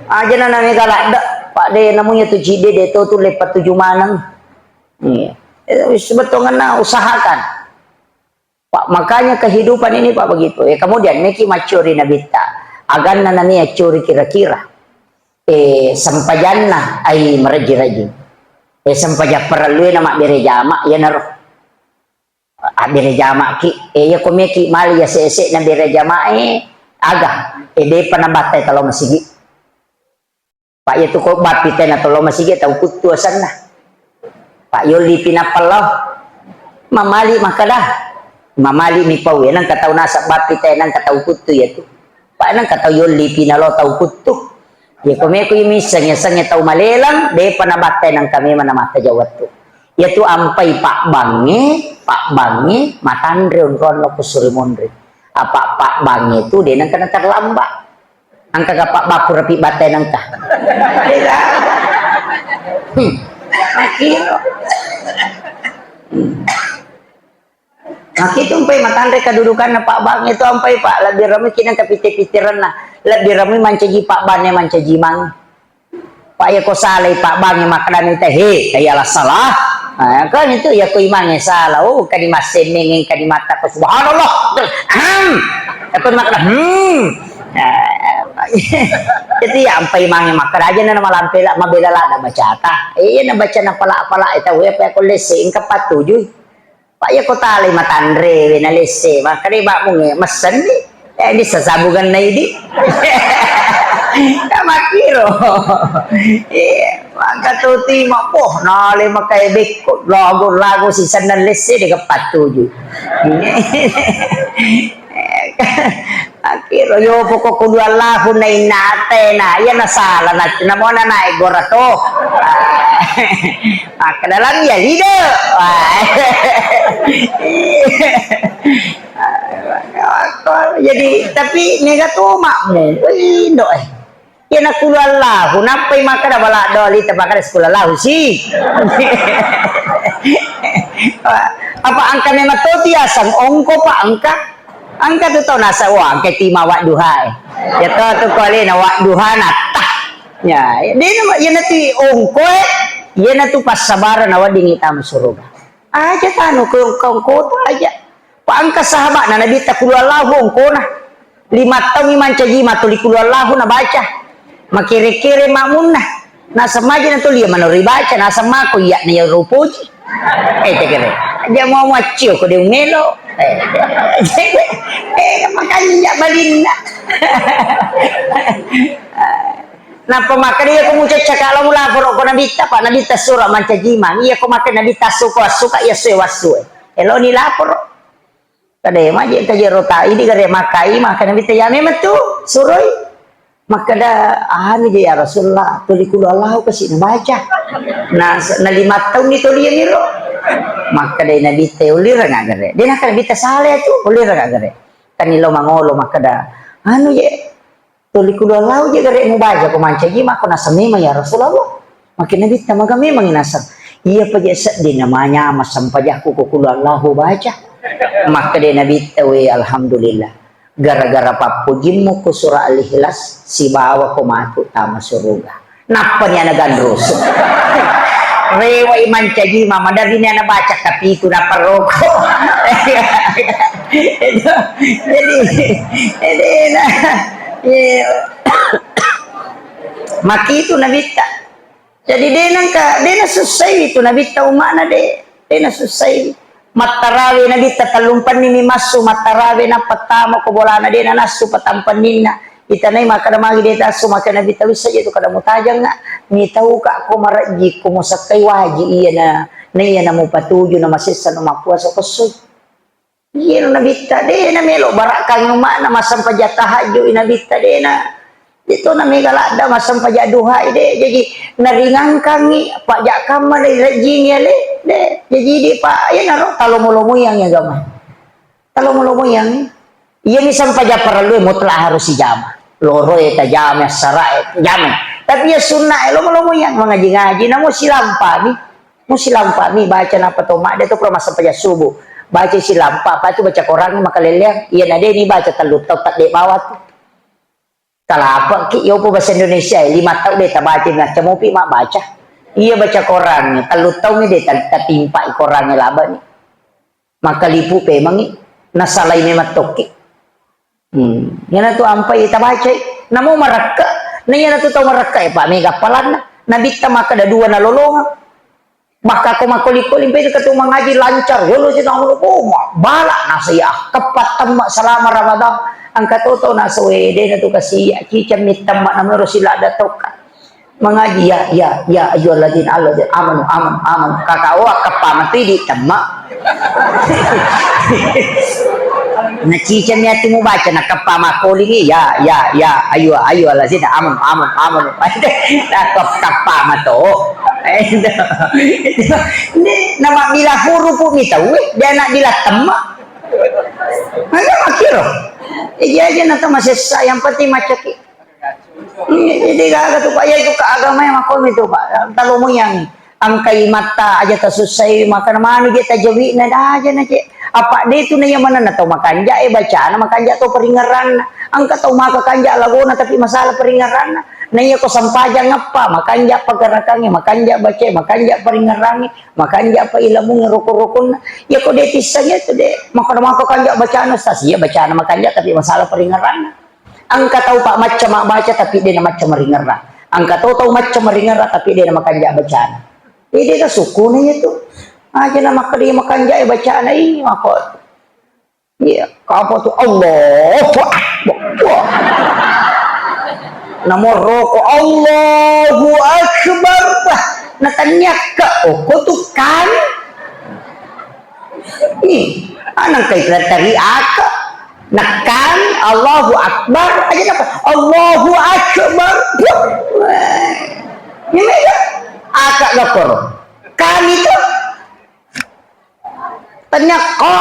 Aja nana mega ladde. Pak de namunya tu cidde de to tu lepat tuju maneng. Iya. Eh, sebetulnya usahakan. Pak, makanya kehidupan ini, Pak, begitu. Ya, kemudian, meki maccuri nabitta. Aganna nami accuri kira-kira. Eh, sempajanna ai marejji-rejji. Eh, sempajang parellue na mabbere jama, iyanaro. Abbere jamaki, eh, iya ko meki mali ya sese na bere jamae, aga, eh, depa nabattai talo masigi. Pak, iya tu ko bappi tena talo masigi tau kuttu asanna. Pak, yolli pinappa lao. Mamali makkada. Mamali mi pau, eh, nang katau nasab bappi tena nang katau kuttu ya tu. Pak, nang katau yolli pina lo tau kuttu. Iya ko meko iya misseng, iya sengnge tau malelang, depa nabattai nangka memang namatta jawattu. Iya tu ampai pabbangnge, pabbangnge, matanre onronna ko suri monri. Apa pabbangnge tu de nangka naterlamba. Angka ga pabbakku rapi battai nangka. Hmm. Makiro. Hmm. Makitu mpai matanre kedudukanna pabbangnge tu ampai, Pak, lebbi ramui kinang kapite-piterenna, lebbi ramui mancaji pabbanne mancaji mange. Pak, iya ko salai pabbangnge makkedani te, "He, iyalah salah." Nah, kan itu iya ko imangnge salah, oh, kadi massemmeng, kadi matta ko subhanallah. Hmm. Iya ko makkeda, hmm. Nah, jadi ya ampai mange makkeda aja na malampe la, mabela la na bacata. Eh, iya na baca na pala-pala, eh, tau ya apa ko lesse, engka patujui. Pak, iya ko talai matanre we na lesse, makkeda bak munge messenni. Eh, di sasabungan na idi. Ka makkiro. Iya, maka tu tima, poh, nale makai bekko, lagu-lagu si sennang lesse de patujui. Makkiro yo poko kudu Allahu na innate na, iya na sala na, na mona naik gora to. Makkeda lam ya lido. Wah. Jadi, tapi mega to makmu. Wih, indo, eh. Iya na kulu Allahu, nappai makkeda bala doli te makkeda sekulu Allahu si. Apa engka memang toti asang ongko, Pak, engka? Engka tu tau nasa, wah, engka tima wadduha, eh. Ya to tu ko alena wadduha natta. Ya, de na, iya na tu ongko, eh. Iya na tu passabarang na wedding tama suruga. Aja tanu ke ongko-ongko aja. Pa engka sahaba'na Nabitta kulu Allahu ongkona. Lima taungngi mancaji ma tuli kulu Allahu nabaca. Makere-kere makmunna. Naseng maji na tuli iya manoro ibaca, naseng mako iya na iya rupoji. Eh, tegere. Aja mau maccio ko de melo. Eh, eh, makanya balinna. Nappa makkeda, "Iya ko mucacca ka lao mulaporo ko Nabitta, pa Nabitta sura mancaji ma. Iya ko makkeda Nabitta suko assuka, iya sue wassue." Eloni laporo. Kada maje kajero ta idi gare makkai, maka Nabitta ya memang tu suroi. Makkeda, "Anu je ya Rasulullah, tuli kulu Allahu kasi nabaca." Na, na lima taunni tuli ya miro. Makkeda Nabitta, "Ulireng gare." De naka Nabitta sala tu, "Ulireng gare." Kan ilo mangolo makkeda, "Anu je, tuli kulu Allahu je gare mubaca ko mancaji mako naseng memang ya Rasulullah." Makkeda Nabitta, "Maga memang naseng?" "Iya pa je sedding na manyama sempajakku ko kulu Allahu baca." Makkeda Nabitta, "We, alhamdulillah. Gara-gara pappojimmu ko surah Al-Ikhlas, sibawa ko matu tama suruga." Nappani ana ganrusu. Rewai mancaji ma, maderrini ana baca kapitu naparoko. Jadi, jadi na, iya. Makitu Nabitta. Jadi de nangka, de nasussai tu Nabitta ummana de, de nasussai. Mattarawe Nabitta tellumpenni mi massu, mattarawe nappa tama ko bolana de nanassu patampenninna. Itanai makkeda magi de tassu, makkeda Nabitta wissa je tu kada mutajangnga, mitauka ko marejji ko musakkai waji iya na, na iya na mupatuju na masessa na mappuasa ko essoi. Iyaro Nabitta, de na melo barakkangi ummana massempajang tahajjud i Nabitta, de na. De to na mega ladda massempajang duha i, de. Jaji naringangkangi pajak kamma na irejjingi ale, de. Jaji de pa, iyanaro talomo-lomoiangi agama. Talomo-lomoiangi. Iyami sempajang parellue mutlak harus ijama. Loroe tajama, sarae tajama. Tapi iya sunnae lomo-lomoiang, mangaji-ngaji, namo silampami. Musilampami baca nappa to madde to pura massempajang subuh. Baca silampa, apa itu baca Quran makalelleang. Iya na de ni baca tellu tau tadde bawa tu. Kalapeki yopo bahasa Indonesia, lima tau de tabaca, macca mopi mabbaca. Iya baca Quran, tellu tau mi de ta-, tatimpai Quran laba ni. Makalipu pemangi, nasalai memang tokki. Hmm. Iyana tu ampai tabacai. Namo marakka, Naiya natu tau marakka e, Pak, mega appalanna. Nabitta makkeda dua nalolongeng. Maka ko makkoli-koli, mpe ka tu mangaji lancar, yolo si tau, oh, ma-, bala nasa ya, keppa temma selama Ramadan, engka toto nasa we, de natu kasi, ciceng mi temma namero sila da tokka. Mangaji, ya, ya, ya, ayyuhalladzina, alladzina amanu, amanu, amanu. Kaka, oh, keppa matu di temma. Naciceng mi ati mubaca, nakeppa makkolingi, ya, ya, ya, ayyuha, ayyuhalladzina amanu, amanu, amanu. Nakeppa mato. Ini nama bila huruf mi tau, eh, dia nak bila temma. Mana makiro? Iya aja nanti masih sa-, yang penting macaki. Jadi gaga tu, Pak, ya itu ke agama yang makomi tu, Pak. Talo muyang. Engka imatta aja tasussai, makana manu je tajawi'na, da aja na je. Apa de tu na iya manenna tau makanja e bacana, makanja tau paringerranna. Engka tau maka kanja lagona tapi masalah paringerranna. Na iya ko sempajang eppa, makanja pagarakangnge, makanja bacae, makanja paringerrangnge, makanja pa ilamungnge rokon-rokonne. Iya ko de tissengnge tu de, makana maka kanja bacana, stas iya bacana makanja tapi masalah paringerranna. Engka tau, Pak, macca mabbaca tapi de na macca maringerra. Engka to tau macca maringerra tapi de na makanja bacana. Ede ka sukkuna iya tu. Aja na makkeda makanja e bacana, i mako. Iya, kapa tu Allahu Akbar. Wah. Namo roko Allahu Akbar. Wah, na taniakka okko tu kan. Ih, anang kai tari aka. Nekan Allahu Akbar aja napa? Allahu Akbar. Wah. Ini ya. Aka gakor. Kami tu. Tanya ko.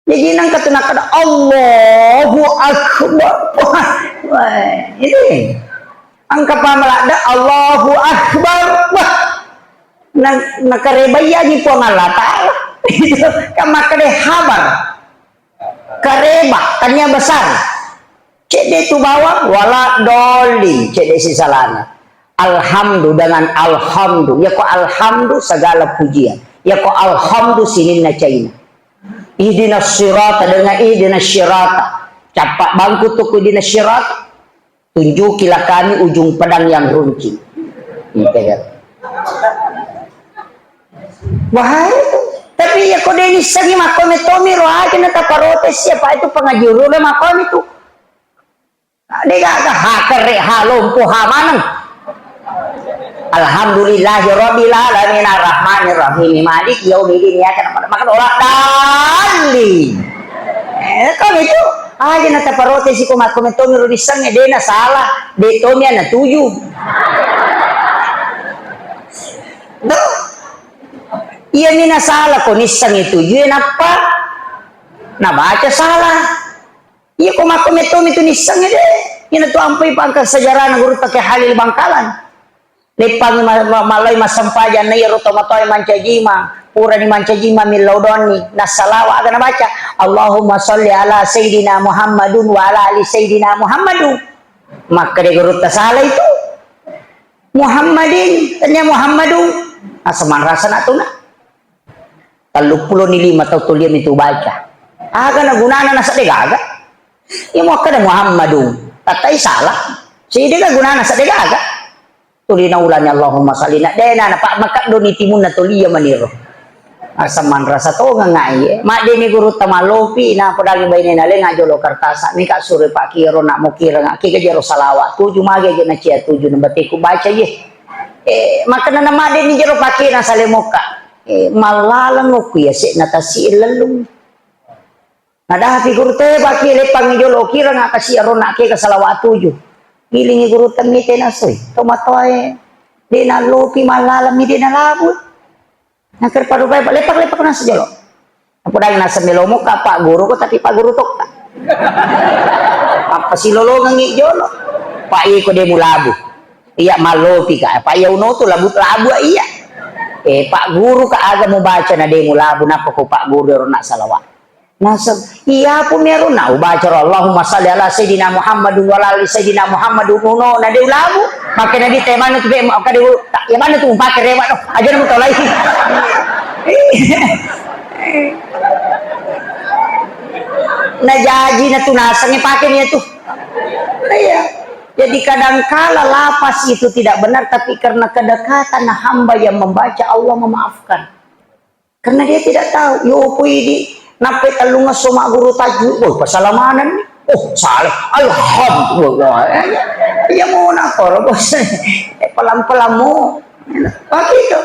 Jadi nang kata nak ada Allahu Akbar. Wah. Wah. Ini. Engka pamalada Allahu Akbar. Wah. Na, nakarebai aji Puang Allah Ta'ala. Kan makkeda habar. Kareba, tania besar. Cedde tu bawang, wala doli, cedde si salana. Alhamdu dengan alhamdu. Yako alhamdu segala pujian. Yako alhamdu sininna caina. Ihdinas sirata dengan ihdinas sirata. Capak bangku tuku ihdinas sirata. Tunjukilah kami ujung pedang yang runcing. Gitu kan. Bahaya tu. Tapi ya ko de nissengi makko metomi ro aja na taparotes siapa itu pengaji ro makko itu. De gaga ha kere ha lompo ha maneng. Alhamdulillahi rabbil alamin arrahmanir rahim maliki yaumiddin iyyaka na'budu wa iyyaka nasta'in. Eh, kan itu aja na taparotesi ko makko metto mi ro nissengnge de na salah, de to mi ana tuju. Tuh. Iya mi na salah ko nissengnge tuju e nappa nabaca salah. Iya ko makko metto mi tu nissengnge de. Ina tu ampoi pangka sejarah na guru take Halil Bangkalan. Leppangngi ma-, ma-, malloi massempajang na iyaro tomatoae mancajima, purani mancajima millau donni, nassalawa aga nabaca, Allahumma sholli ala Sayyidina Muhammadun wa ala ali Sayyidina Muhammadun. Makkeda gurutta sala itu. Muhammadin, tania Muhammadun. Asemanrasa na tuna. Telluppulo ni lima tau tulia mitu baca. Aga na gunana na sedde gaga. Iya muakkeda Muhammadun. Tattai salah. Sidega gunana sedde gaga. Tuli naulani Allahumma salli na dena na pak makkaddo ni timunna tuli iya maniro. Asaman rasa tonga ngai. Maddeni guru tamallopi na podangi bainena lenga jolo kartasa mika sure pakiro na mukira ngaki ga jero salawa tuju mage je na cia tuju na batiku baca ye. Eh, makkeda na maddeni jero pakina sale mokka. Eh, mallaleng okku ya sek na tasi lellung. Nadapi guru te baki leppangngi jolo kira ngaka si arona ke ke salawa tuju. Gilingi guru temi tena soi. Tomatoae de nallopi mallaleng mi de nalabu. Nakar parupai lepak-lepak nasi jolo. Apa dai nasa melomo ka pak guru ko tapi pak guru tokka. Apa silolongengi jolo. Pak iko de mulabu. Iya mallopi ka. Pak iya uno tu labu-labu iya. Eh pak guru ka aga mubaca na de mulabu napa ko pak guru ro nak salawat. Nasab, iya pun meru na ubaca ro, Allahumma salli ala Sayyidina Muhammadun wa ala ali Sayyidina Muhammadun uno na de ulabu. Maka Nabi te mana tu be ka de tak ya mana tu pakai rewat no. Aja na mutolai. Na jaji na tu nasangi pakai ni tu. Iya. Jadi kadangkala lafaz itu tidak benar, tapi karena kedekatan hamba yang membaca, Allah memaafkan. Karena dia tidak tahu. Yo, pui di, nappai tellung esso magguru tajwid, oh, pasala maneng ni. Oh, salah. Alhamdulillah. Iya, mau nakoro, bos. Eh, pelan-pelan mu. Begitu.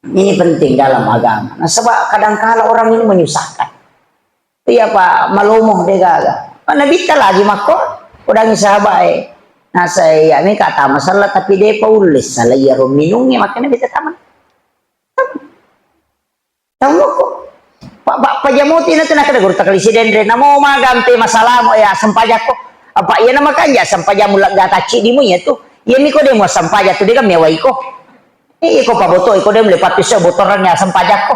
Ini penting dalam agama. Nah, sebab kadangkala orang ini menyusahkan. Iya, Pak, malomo de gaga. Mana bitta lagi makko? Udangi sahabat, eh. Nah, saya, iya, mi kata masalah, tapi de pa ulle sala iya ro minungnge, makanya bitta taman. Tahu kok. Pak, Pak, pajamoti na tu nakada guru takali sidenre. Namo magampe masalahmu ya sempajakko. Apa iya nama kanja sempajammu lega tacci dimu iya tu. Iya mi ko de mu sempajak tu de kan mewai ko. Iya ko paboto iko de mule papiso botorang ya sempajakko.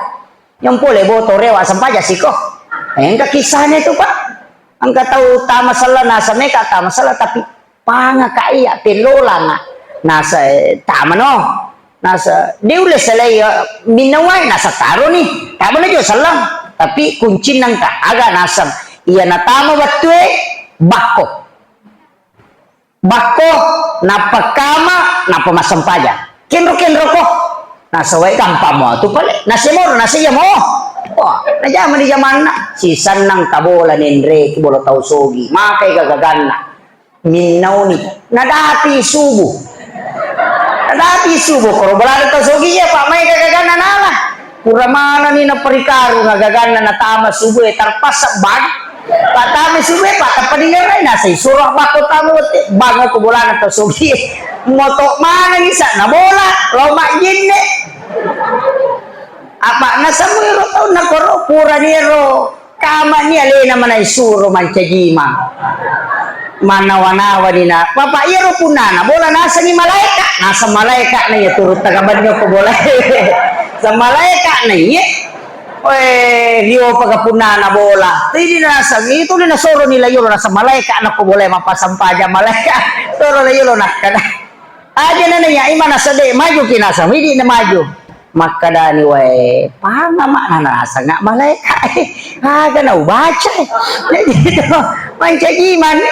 Yang pole botore wa sempajak siko. Engka kisahnya tu, Pak. Engka tau tama sala nasa meka tama sala tapi panga ka iya pelolanga. Nasa, eh, tama no. Nasa, de ulle selai, eh, minna wae, nasa taro ni. Tama na jo sellang. Tapi kuncinna engka, aga naseng. Iya natama wettue, bakko. Bakko, nappa kama, nappa massempajang. Kenro-kenro ko. Nasa wae gampang mo tu pale. Nasa moro, nasa iya mo. Wah, najama di jamanna. Sisannang kabola nenre, bola tau sogi. Makai gagaganna. Minnauni. Nadapi subuh. Nadapi subuh. Koro bola tau sogi iya, Pak, mai gagaganna nala. Pura manani naparikarung gagaganna natama subuh e, terpaksa bang. Patama subuh e, Pak, tappa dingerai nasai suruh bakko tama wette. Bang ko bolana tau sogi. Moto manani sa na bola, lo majjenne. Apa nasamu ero tau nakoro purani ero. Kamani alena manai suro mancajima. Manawa-nawa ni na. Bapak iyaro punnana bola nasengi malaeka. Naseng malaeka na iya turut tagabanyo ko bola. Sa malaeka na iya. Oe, rio paga punnana bola. Tidi naseng itu ni nasoro ni layolo naseng malaeka na ko bola mapasang paja malaeka. Soro layolo nakkada. Aja na naiya imana sede maju ki naseng. Idi na maju. Makkadani wae, panga ma'na nasanga malaeka. Aga na ubaca. Jadi itu mancaji mani.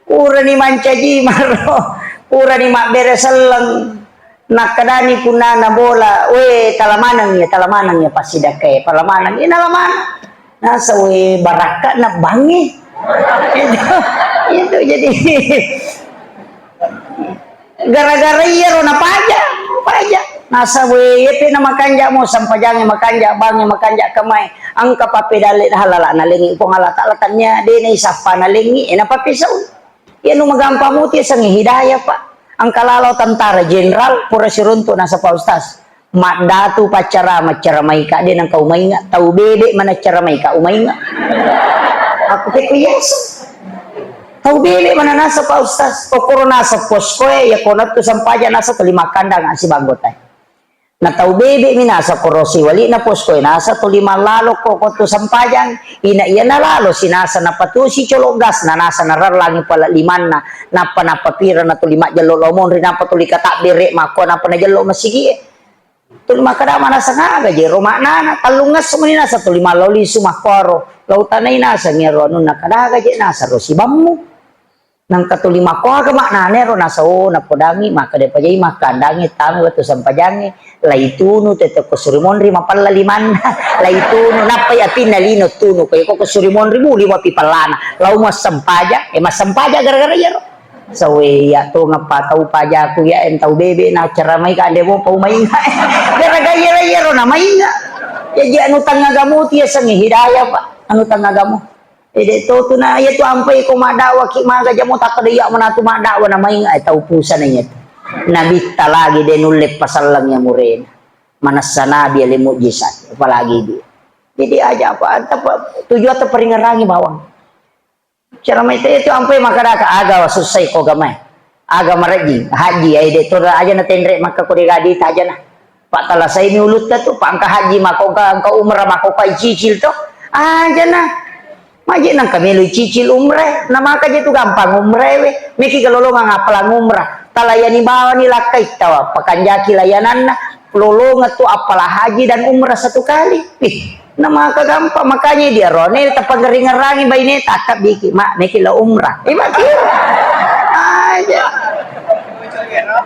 Purani mancaji maro. Purani mabbere selleng. Nakkadani punnana bola, we tala maneng ya, tala maneng ya pasidakkae, pala maneng ya, nala maneng. Nasa we barakka na bangi. Itu, itu jadi. Gara-gara iyaro napaja, paja. Nasa we, yepe na makanja mo, sampajange makanja, bange makanja, kamae. Engka pappedalle halala nalengi Puang Allah Taala, tania de na isappa nalengi, e na pappesau. Iya nu magampang muti sengi hidayah, Pak. Engka lalo tentara jenderal, pura siruntu nasa Pak Ustaz. Maddatu paccarama, caramaika de nengka umainga, tau bebe mana caramaika umainga. Aku pekko yaseng. Tau bebe mana nasa Pak Ustaz, kokoro nasa poskoe, ya konattu sampaja nasa tuli makkandang si banggotai. Na tau bebe mi nasa korosi wali na poskoe nasa tuli mallalo ko kottu sampajang, ina iya nalalo si nasa napatusi colo gas na nasa narallangi pala limanna, nappa nappa pira na tuli majjello lao monri, nappa tuli katabbere makko nappa najello masigie. Tuli makkada manaseng aga je ro maknana, tellung esso mani nasa tuli mallau lisu makkuaro, lau tanai naseng iyaro anunna, kadaga je nasa ro sibammu. Nangka tuli makkuaga maknana ero nasa, oh, napodangi, makkada pajai makkandangi, tame wettu sempajangi, laitunu tete ko suri monri mapella limanna, laitunu, nappai apinna lino tunu, ko iko ko suri monri muli mapi pellana, lau massempajang, eh, massempajang gara-gara iyaro. Sawe iya tongeng pa tau pajaku iya en tau bebe na ceramai ka ande mopa umainga. Gara-gara iyaro, iyaro na mainga. Jaji anu tangagamu ti yasengnge hidayah, Pak. Anu tangagamu. Ede to tu na iya tu ampai ko maddawa ki maga jamo takkeda iya manatu maddawa na mainga, eh, tau pusana iya tu. Nabitta lagi de nulle pasalleng iya murena. Manessa nabi ale mujizat, apalagi dia. Jadi aja apa, apa tujuan tu peringerangi bawang. Cara mai te tu ampai makkadaka aga wa sussai ko gamai. Aga marejjing, haji ai de to aja na tenre makka ko de gadi tajana. Pak talasai mi ulutta tu, pak engka haji mako engka, engka umrah mako engka cicil to. Aja na. Maji nangka melu cicil umrah, na maka je tu gampang umrah we. Meki kelolongang apalang umrah. Talayani bawani lakkai tawa pakanjaki layananna. Lolonga tu appala haji dan umrah satu kali. Ih, na maka gampang, makanya dia rone tapangering-ngerangi baine takkabbiki, "Mak, meki lo umrah." Eh, maki. Ai,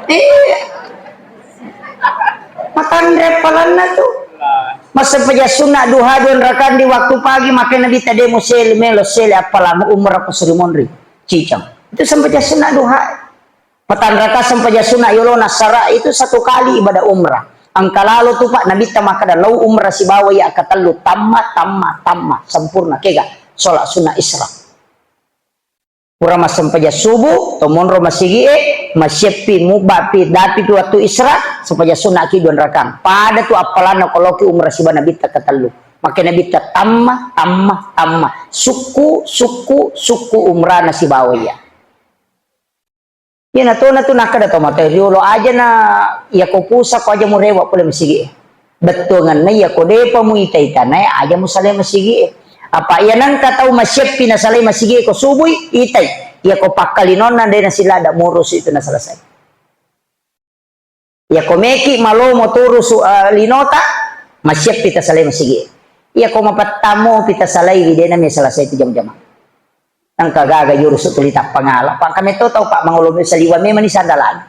Iya. Matanre appalanna tu. Massempajang sunna duha dua rakang di waktu pagi, makkeda Nabitta de musele melo sele appalang umrah ko suri monri. Cicang. Itu sempajang sunna duha. Matanraka sempajang sunna yolona sara itu satu kali ibadah umrah. Engka lalo tu, Pak, Nabitta makkeda lao umrah sibawa iya akkatellu tamma, tamma, tamma, sempurna. Kega? Sholat sunna isra. Pura massempajang subuh, to monro masigi'e, masieppi, mubbapi, dapipi wattu isra, sempajang sunnaki dua rakang. Pada tu appalanna ko laoki umrah siba Nabitta katellu. Makkeda Nabitta tamma, tamma, tamma. Sukku, sukku, sukku umrana sibawa iya. Iyana tona tu nakkeda to matoa riolo aja na, iya ko pusa ko aja murewa pole masigi'e. Bettuangenna iya ko depa muita-itanae aja musalai masigi'e. Apa iya nengka tau masieppi nasalai masigi'e ko subui, itai. Iya ko pakkalinonna de nasilada murusu itu naselesai. Iya ko meki malomo turusu, eh, linota, masieppi tasalai masigi'e. Iya ko mapettamopi tasalaiwi de nami selesai itu jama-jama. Engka gaga jurusu tuli tappangala. Pak, kami to tau, Pak, mangolo saliwa memang ni sandalana.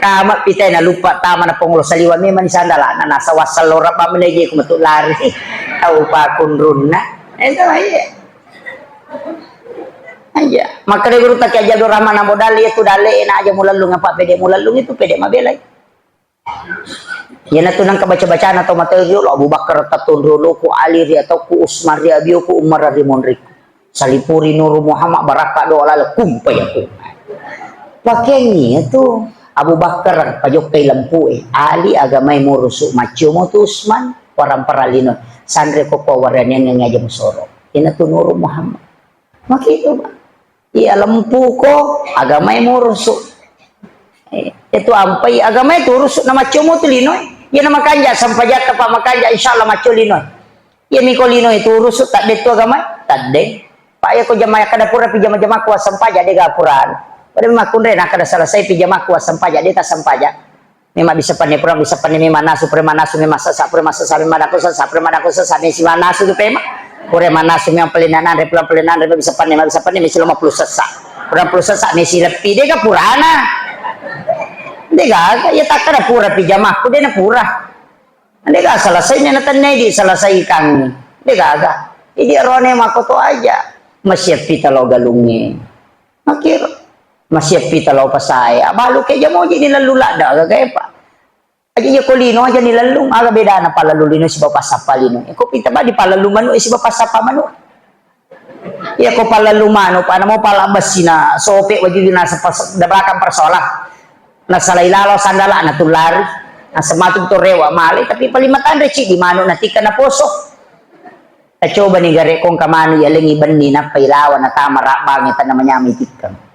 Kama pitai na lupa tama na pongolo saliwa memang ni sandalana. Nasa wassal lora pa meleje ku metu lari. Tau pakunrunna. Itu aja. Aja. Maka de guru tak aja do rama na modal itu dale na aja mulallung apa pede mulallung itu pede mabelai. Iyanatu nengka baca-bacana tau matoa ri olo, Abu Bakar tattunru oloku, Ali ri atauku, Utsman ri abioku, Umar ri monriku. Salipuri Nuru Muhammad, barakka doa lalo, kum fayakun. Pakeangngi tu Abu Bakar pajokkai lempue, Ali agamai murusu, maccio mo tu Utsman, warang parallino, sanre ko ko waraniangngi aja musoro. Iyanatu Nuru Muhammad. Makitu, Pak. Iya lempuko, agamai murusu. Eh, itu ampai agamai turusu na maccomo tu linoe. Iya na makanja sampajatta, Pak, makanja insyaallah macco linoe. Iya miko linoe turusu tadde tu agamai, tadde. Pak, iya ko jama kada pura pi jama-jama ku sampaja de ga purana. Pada makkunre na kada selesai pi jama ku sampaja de ta sampaja. Memang bisa panne, pura bisa panne, memang nasu, pura manasu, memang sasa, pura masasa, memang dako sasa, pura madako sasa, mesi manasu tu pema. Pura manasu memang pelenan anre, pura pelenan anre, bisa panne, bisa panne, mesi lima puluh sasa. Pura puluh sasa, mesi lepi, dega purana. Dega, ya takada pura pijamaku, dena pura. Dega selesai, nena tennai di selesaikan. Dega, jadi rone makoto aja. Masih pita lo galunge. Makiro. Masiappi talo pasae. Abalu ke jamoji ni lalu ladda gaga epa. Aja iya ko lino aja ni lalu, aga bedana palalu lino siba passappa lino. Ko pita badi palalu manu e siba passappa manu. Iya ko palalu manu pa namo pala bessina sope wajujuna sepas da belakang persola. Nasalai lalo sandala na tulari. Nasematu to rewa male tapi paling matanre cidi manu natika naposo. Tacobani gare kongka manu yalengi benni nappa ilawa natama rabbangi tanna manyamai tikkeng.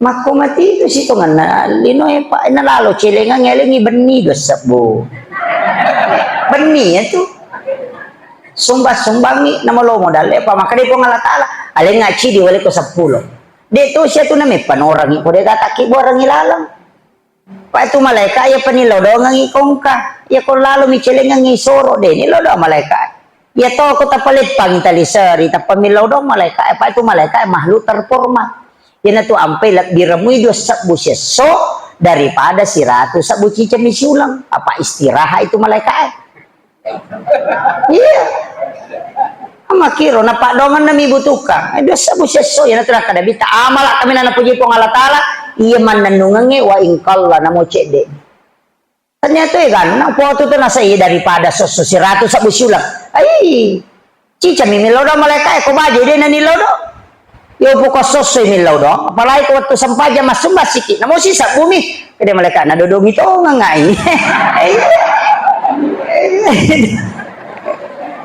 Makko mati itu sitongenna linoe pa nalalo celengang yalengi benni dua sebbu. Benni ya tu. Sumbang-sumbangi namalomo dalle pa makkeda Puang Allah Taala. Alenga cidi wale ko seppulo. De to sia tu nameppa norangi ko de gataki borangi laleng. Pa tu malaeka iya pani lodongengi kongka. Iya ko lalo mi celengengi soro de ni lodo malaeka. Iya to ko tapaleppangi tali seri tappa mi lodong malaeka. Pa tu malaeka makhluk terhormat. Iyanatu ampai lebbi remui dua sebbu siesso daripada siratu sebbu cicami siuleng. Apa istirahat itu malaeka. Iya. Makkiro napaddongenna mi butuhkang. Eh, dua sebbu siesso iyanatu nakkeda Nabitta amala kami nanapuji Puang Allah Taala, iya mannennungengnge wa ingkalla namo cedde. Ternyata ya ganna foto tu nasai daripada sosso siratu sebbu siuleng. Ai, cicami mi lodo malaeka ko baje de nani lodo. Yo poko sossoi millau do, apalagi ko wettu sempajang massumba siki, namo sisebbu mi. Kede malaeka nadodongi tongeng ai.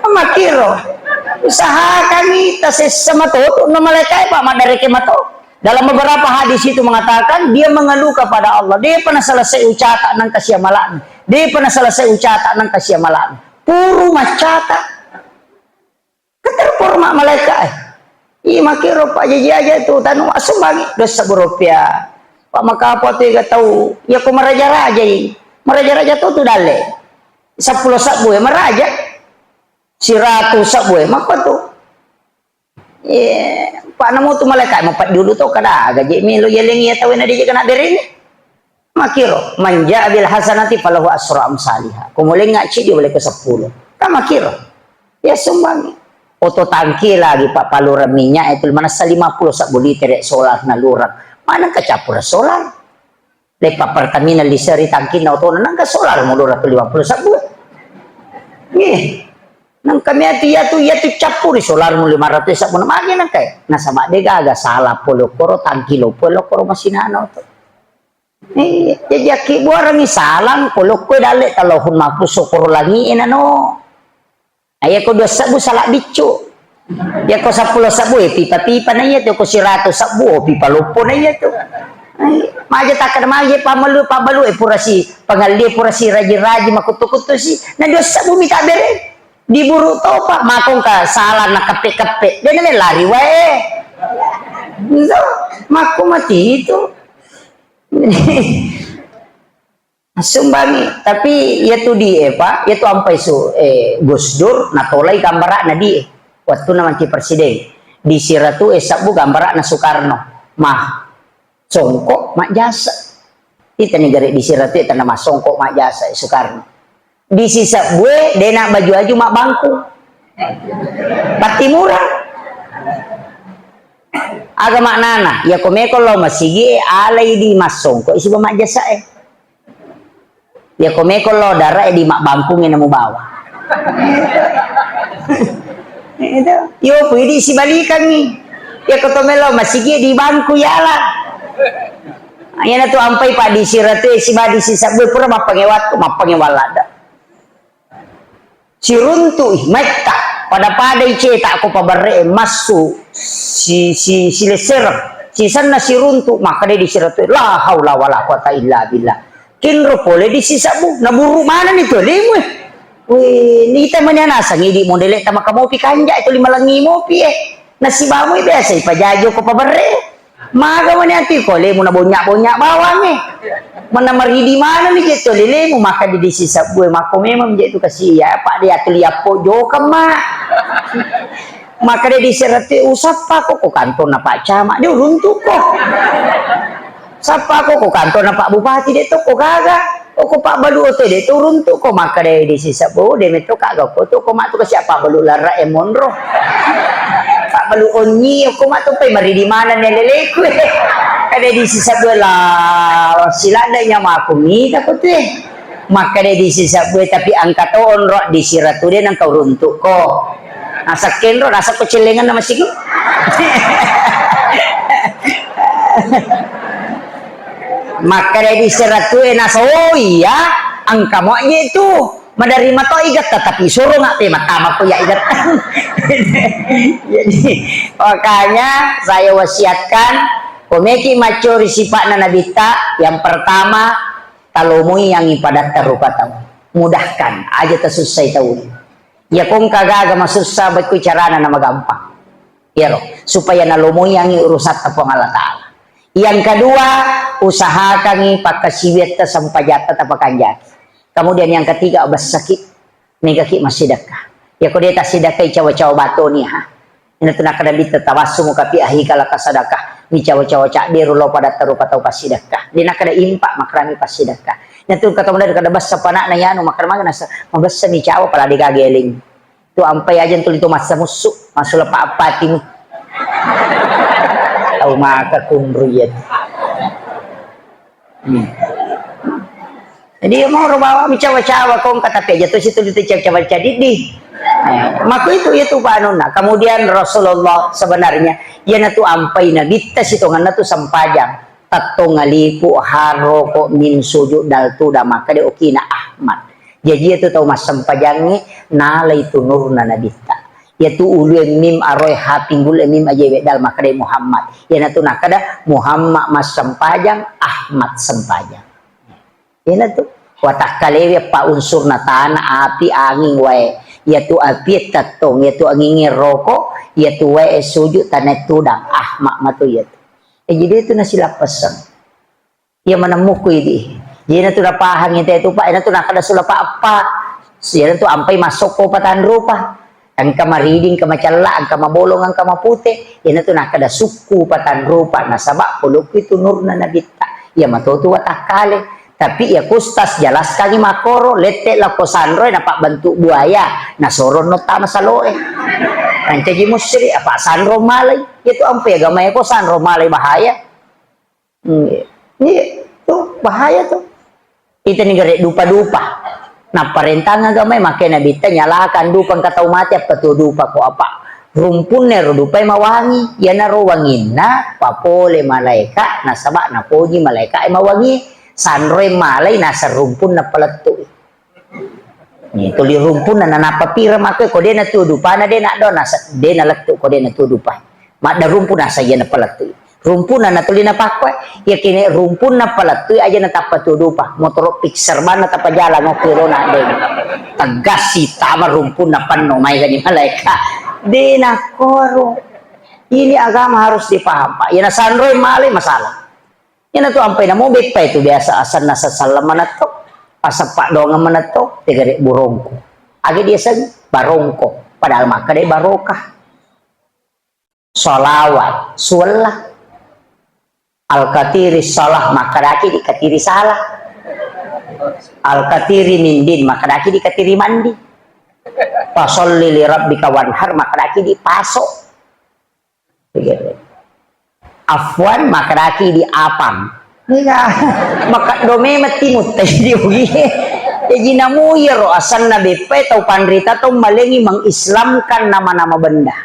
Makkiro. Usahakangi tasessa matoto no malaeka pa maddareke mato. Dalam beberapa hadis itu mengatakan dia mengeluh kepada Allah, dia pernah selesai ucata nang kasiamalakna. Dia pernah selesai ucata nang kasiamalakna. Puru macata. Keterporma malaeka eh. Ih, makkiro pa jaji aja tu tanu asumbangi dua sebbu rupiah. Pa maka apa tu ega tau, ya ko maraja-raja i. Maraja-raja tu tu dalle. Seppulo sebbu ya maraja. Siratu sebbu ya maka tu. Eh, pa namo tu malaika mapajulu to kada aga je melo yeleng iya tau na dije kana bereng. Makiro, man jaa bil hasanati falahu asru amsaliha. Ko mulengnga cidi boleh ke sepuluh. Kan makiro. Ya sumbang. Oto tangki lagi pak palurang minyak itu manessa lima puluh sabbu liter solar na lurang. Mana kecampur solar? Lepa Pertamina liseri tangkinna otona nangka solar mu dua ratus lima puluh sabbu. Nih. Nangka miatu iyatu iyatu campuri solar mu lima ratus sabbu na magi nangka. Nasaba de gaga salah polo koro tangki lopo lokoro masinana oto. Iya, jaji akkibuarengngi salang, polokkoe dalle talauhun mappuso koro langi'e nano. Ayako dua sebbu salah biccu. Yako seppulo sebbu e pipa-pipa na iya tu, ko siratu sebbu o pipa loppo na iya tu. Maja takkada maja pamalu pabalu e purasi pangalli purasi raji-raji makuttu-kuttu si. Na dua sebbu mita bere. Diburu topa makongka salah na keppe-keppe. Dia na lari wae. Makku mati itu. Assumbangi, tapi iyatu di e, Pak, iyatu ampai su, eh, Gus Dur natolai gambara'na di e. Wattunna mancaji presiden. Di siratu e sabbu gambara'na Soekarno. Mah, songko majjasa. Ita negara di siratu e tanna masongko majjasa e Soekarno. Di sisebbu e dena baju-baju mabbangku. Pattimura. Aga maknana, yako meko lo masigi e alai di massongko e siba majjasa e. Yako meko lo dara e di mabbangkung e namu bawa. Itu. Yo pui di sibalikangi. Yako to melo masigi e di bangku yala. Iyana tu ampai pak di siratu e siba di sisebbu e pura mappange wattu, mappange wallada. Siruntu'i maitta, pada-padai cetak ko paberre'e massu si, si, silessereng, sisenna siruntu, makkeda di siratu, "La haula wala quwata illa billah." Kinro pole di sisabbu, naburu manenni tu alemu e. Wih, nita mani nasang idi modele tama kamopi kanja itu lima lengi mopi e. Nasibamu biasa ipajajo ko paberre. Maga mani ati ko lemu na bonyak-bonyak bawang e. Mana maridi mana mi je to lelemu maka di disi sabbu e mako memang je tu kasi ya pak de atu liappo jokang ma. Maka de disi ratu usappa ko ko kantor na pak camat de uruntuk ko. Sappa ko ko kantor na pak bupati de to ko gaga. Oko pabbalu oto de turun tu ko makkeda di sisabbu de metto kaga ko tu ko matu kasi pabbalu larra e monro. Pabbalu onnyi ko matu pe maridi maneng ne leleku. Kada di sisabbu la siladda nyamaku mita ko tu e. Makkeda di sisabbu tapi angka to onro di siratu de nang kau runtuk ko. Nasakkenro, nasakko cellengenna masigi. Makkeda di siratu e nasa, "Oh iya, engka mo je tu. Maderri mato igetta, tapi soro ngape matama ko ya igetta." Jadi, makanya saya wasiatkan, komeki maccori sipakna nabitta, yang pertama, talomoi yang ipadatta rupa tau. Mudahkan, aja tasussai tau. Iya ko engka gaga masussa, bekku carana na magampang. Iyaro, supaya nalomoiangi urusatta Puang Allah Ta'ala. Yang kedua, usahakangi pakkasiwiatta sempajatta tapakanjaki. Kemudian yang ketiga, bessaki, megaki massidekka. Iya ko de tassidekkai cawa-cawa batoni ha. Ina tu nakkeda bitta tawassumu kapi ahika la tasadakah. Mi cawa-cawa cabberu lo pada tarupa tau passidekka. De nakkeda impak makrami passidekka. Ina tu kata muda kada bessa panakna yanu makrami nasa mabessa mi cawa pala de gaga eling. Tu ampai aja tuli tu massa mussu, massu lepa apatimu. Tau maka kunru iya. Hmm. Jadi mau ro bawa mi cawa-cawa kong kata pe aja tu situ itu cawa-cawa cadi di. Eh, maka itu itu panuna. Kemudian Rasulullah sebenarnya yana tu ampai nabitta sitonganna tu sempajang. Tettong aliku haroko min sujud dal tuda maka de okina Ahmad. Jaji iyatu tau massempajangnge nalai tu nurna nabitta. Iyatu ulue mim aroe ha pinggul mim aje weddal makkeda Muhammad. Iyanatu nakkeda Muhammad massempajang, Ahmad sempajang. Iyanatu watakkalewe eppa unsurna tana, api, anging, wae. Iyatu apie tettong, iyatu anginge roko, iyatu wae sujud tanae tudang, Ahmad matu iyatu. E, jadi itu nasilappesseng. Iya manemmuku idi. Iyana tu napahang ite tu, Pak, iyana tu nakkeda sula pa eppa. Iyana tu ampai massokko patanrupa. Engka mariding, engka macella, engka mabolong, engka mapute. Iyanatu nakkeda sukku patanrupa, nasaba polokku itu nurna Nabitta. Iya matotu watakkale. Tapi iya kustas jelaskangi makkoro, lette lakko sanroe napabbentuk buaya, nasoro no tama saloe. Mancaji musyrik, apa sanro malai? Iyatu ampe agamae ko sanro malai bahaya. Iya. Iya, tuh bahaya tuh. Itani gare dupa-dupa. Napparentang agamae, makkeda Nabitta nyalakan dupa engka tau mate, appatuo dupa ko apa. Rumpunna ero dupae mawangi, iyanaro wanginna papole malaeka nasaba napoji malaeka e mawangi. Sanroe malai naseng rumpunna palettui. Ni tuli rumpunna nanappa pira makkoe ko de natuo dupana de naddo nasa de nalettu ko de natuo dupa. Madda rumpu nasa iya napalettui. Rumpunna natuli napakkoe, iyakini rumpunna palettui aja natappa tuo dupa. Motoro Pixar bana tappa jalang okko ro nadde. Tegas sitama rumpunna penno mai gani malaeka. De nakkoro. Ini agama harus dipaham, Pak. Iya nasanroi malai masalah. Iyanatu ampai namo beppa itu biasa asenna sasalla manetto, asappa doang manetto, tegare burongko. Age diaseng barongko, padahal makkeda barokah. Salawat, suwella. Al-katiri salah, makkedaki dikatiri salah. Al-katiri mindin, makkedaki dikatiri mandi. Fasalli li rabbika wanhar, makkedaki dipaso. Afwan, makkedaki di apang. Iya. Makeddo memang timutta di ugi. Jadi namu iyaro asenna beppa tau panrita tau malengi mengislamkan nama-nama benda.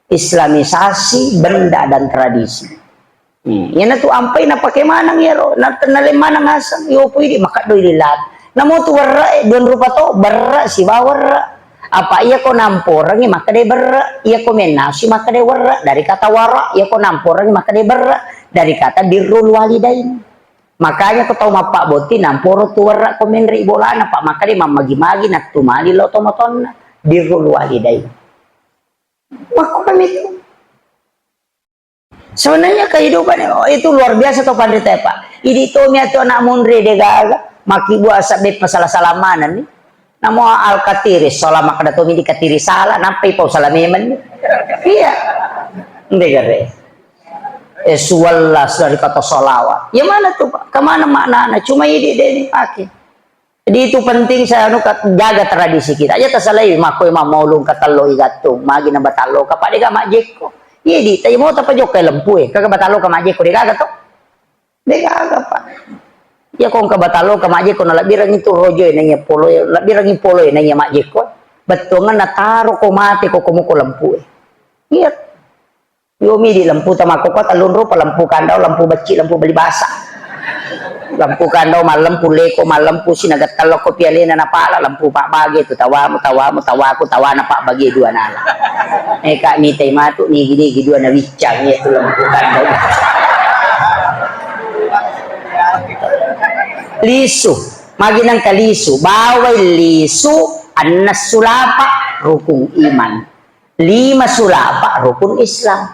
Islamisasi benda dan tradisi. Hmm. Iyanatu ampai napake maneng iyaro, na-, naleng maneng aseng, iyopo idi makeddo ilillat. Namo tu werre, eh, dua rupa to, berre sibawa werre. Apa iya ko namporengi makkeda berre, iya ko mennasi makkeda werre, dari kata wara, iya ko namporengi makkeda berre, dari kata birrul walidain. Makanya ko tau mappabbotting namporo tu werre ko menre bolana, Pak, makkeda mammagi-magi nattu mali lao tomatoanna, birrul walidain. Makkuami tu. Sebenarnya kehidupan, oh, itu luar biasa to panrita, Pak. Idi tomi atu anak munri degaga, makkibua sabbe pasala-sala manenni. Namo al-katiri, sola makkeda tomi dikatiri sala, nappai pau sala memenni. Iya. Ndegare. Eh, suwalla dari kata salawat. Ya mana tuh, Pak? Kemana maknana? Cuma idi de dipake. Jadi itu penting saya anu ka-, jaga tradisi kita. Aja tasalai makkoi mammaulung katello igattung, magi na batallo ka pada ga majjekko. Iya di, tapi mau tapa jokka lempu e, kaga batallo ka majjekko de gaga to? De gaga, Pak. Ya kong ka batallo ka majjekko na labbirangi tu rojo e nanya polo e, labbirangi polo e nanya majjekko. Bettuangan na taro ko mate ko komo ko lempu e. Iya. Yomi di lempu tamakkokko tellung rupa, lempu kandau, lempu becci, lempu beli basa. Lempu kandau mallempu leko, mallempu sinaga tellokko pialena napala, lempu pabbage tu tawamu, tawamu, tawaku, tawana pabbage dua nala. Eka mitai matu nigi-nigi dua nawiccang iya tu lempu kandau. Lisu, magi nengka lisu, bawai lisu, annas sulapa rukun iman. Lima sulapa rukun Islam.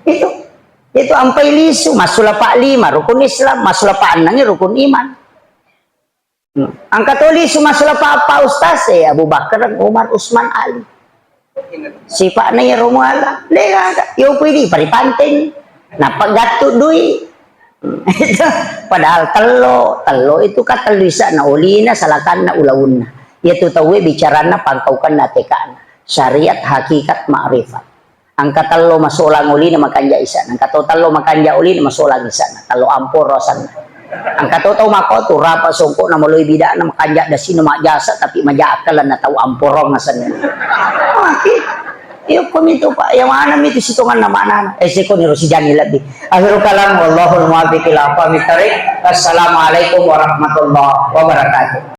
Itu. Itu ampai lisu, massulapa lima rukun Islam, massulapa ennengngi rukun iman. Hmm. Engka to lisu massulapa appa ustaz, eh, Abu Bakar, Umar, Usman, Ali. Sipa'na iyaro muala, de gaga. Yo pui di paripanteng. Nappa gattu dui. Padahal tello, tello itu ka tellu isa'na olina, salakanna, ulaunna. Iyatu tauwe bicaranna pangkaukanna teka'na. Syariat, hakikat, ma'rifat. Engka tello masolang olina makanja isa'na. Engka to tello makanja olina masolang isa'na. Tello amporo asenna. Engka to tau makko tu rapa songkokna maloi bida'na makanja dasina majjasa tapi maja akkalenna tau amporong asenna. Mati. Iya, komi tu, Pak. Iya, maneng mi tu sitonganna maknana. Eh, sekoni ro sijanni lebbi. Akhirul kalam, wallahul muwaffiq ila aqwamit thariq. Assalamualaikum warahmatullahi wabarakatuh.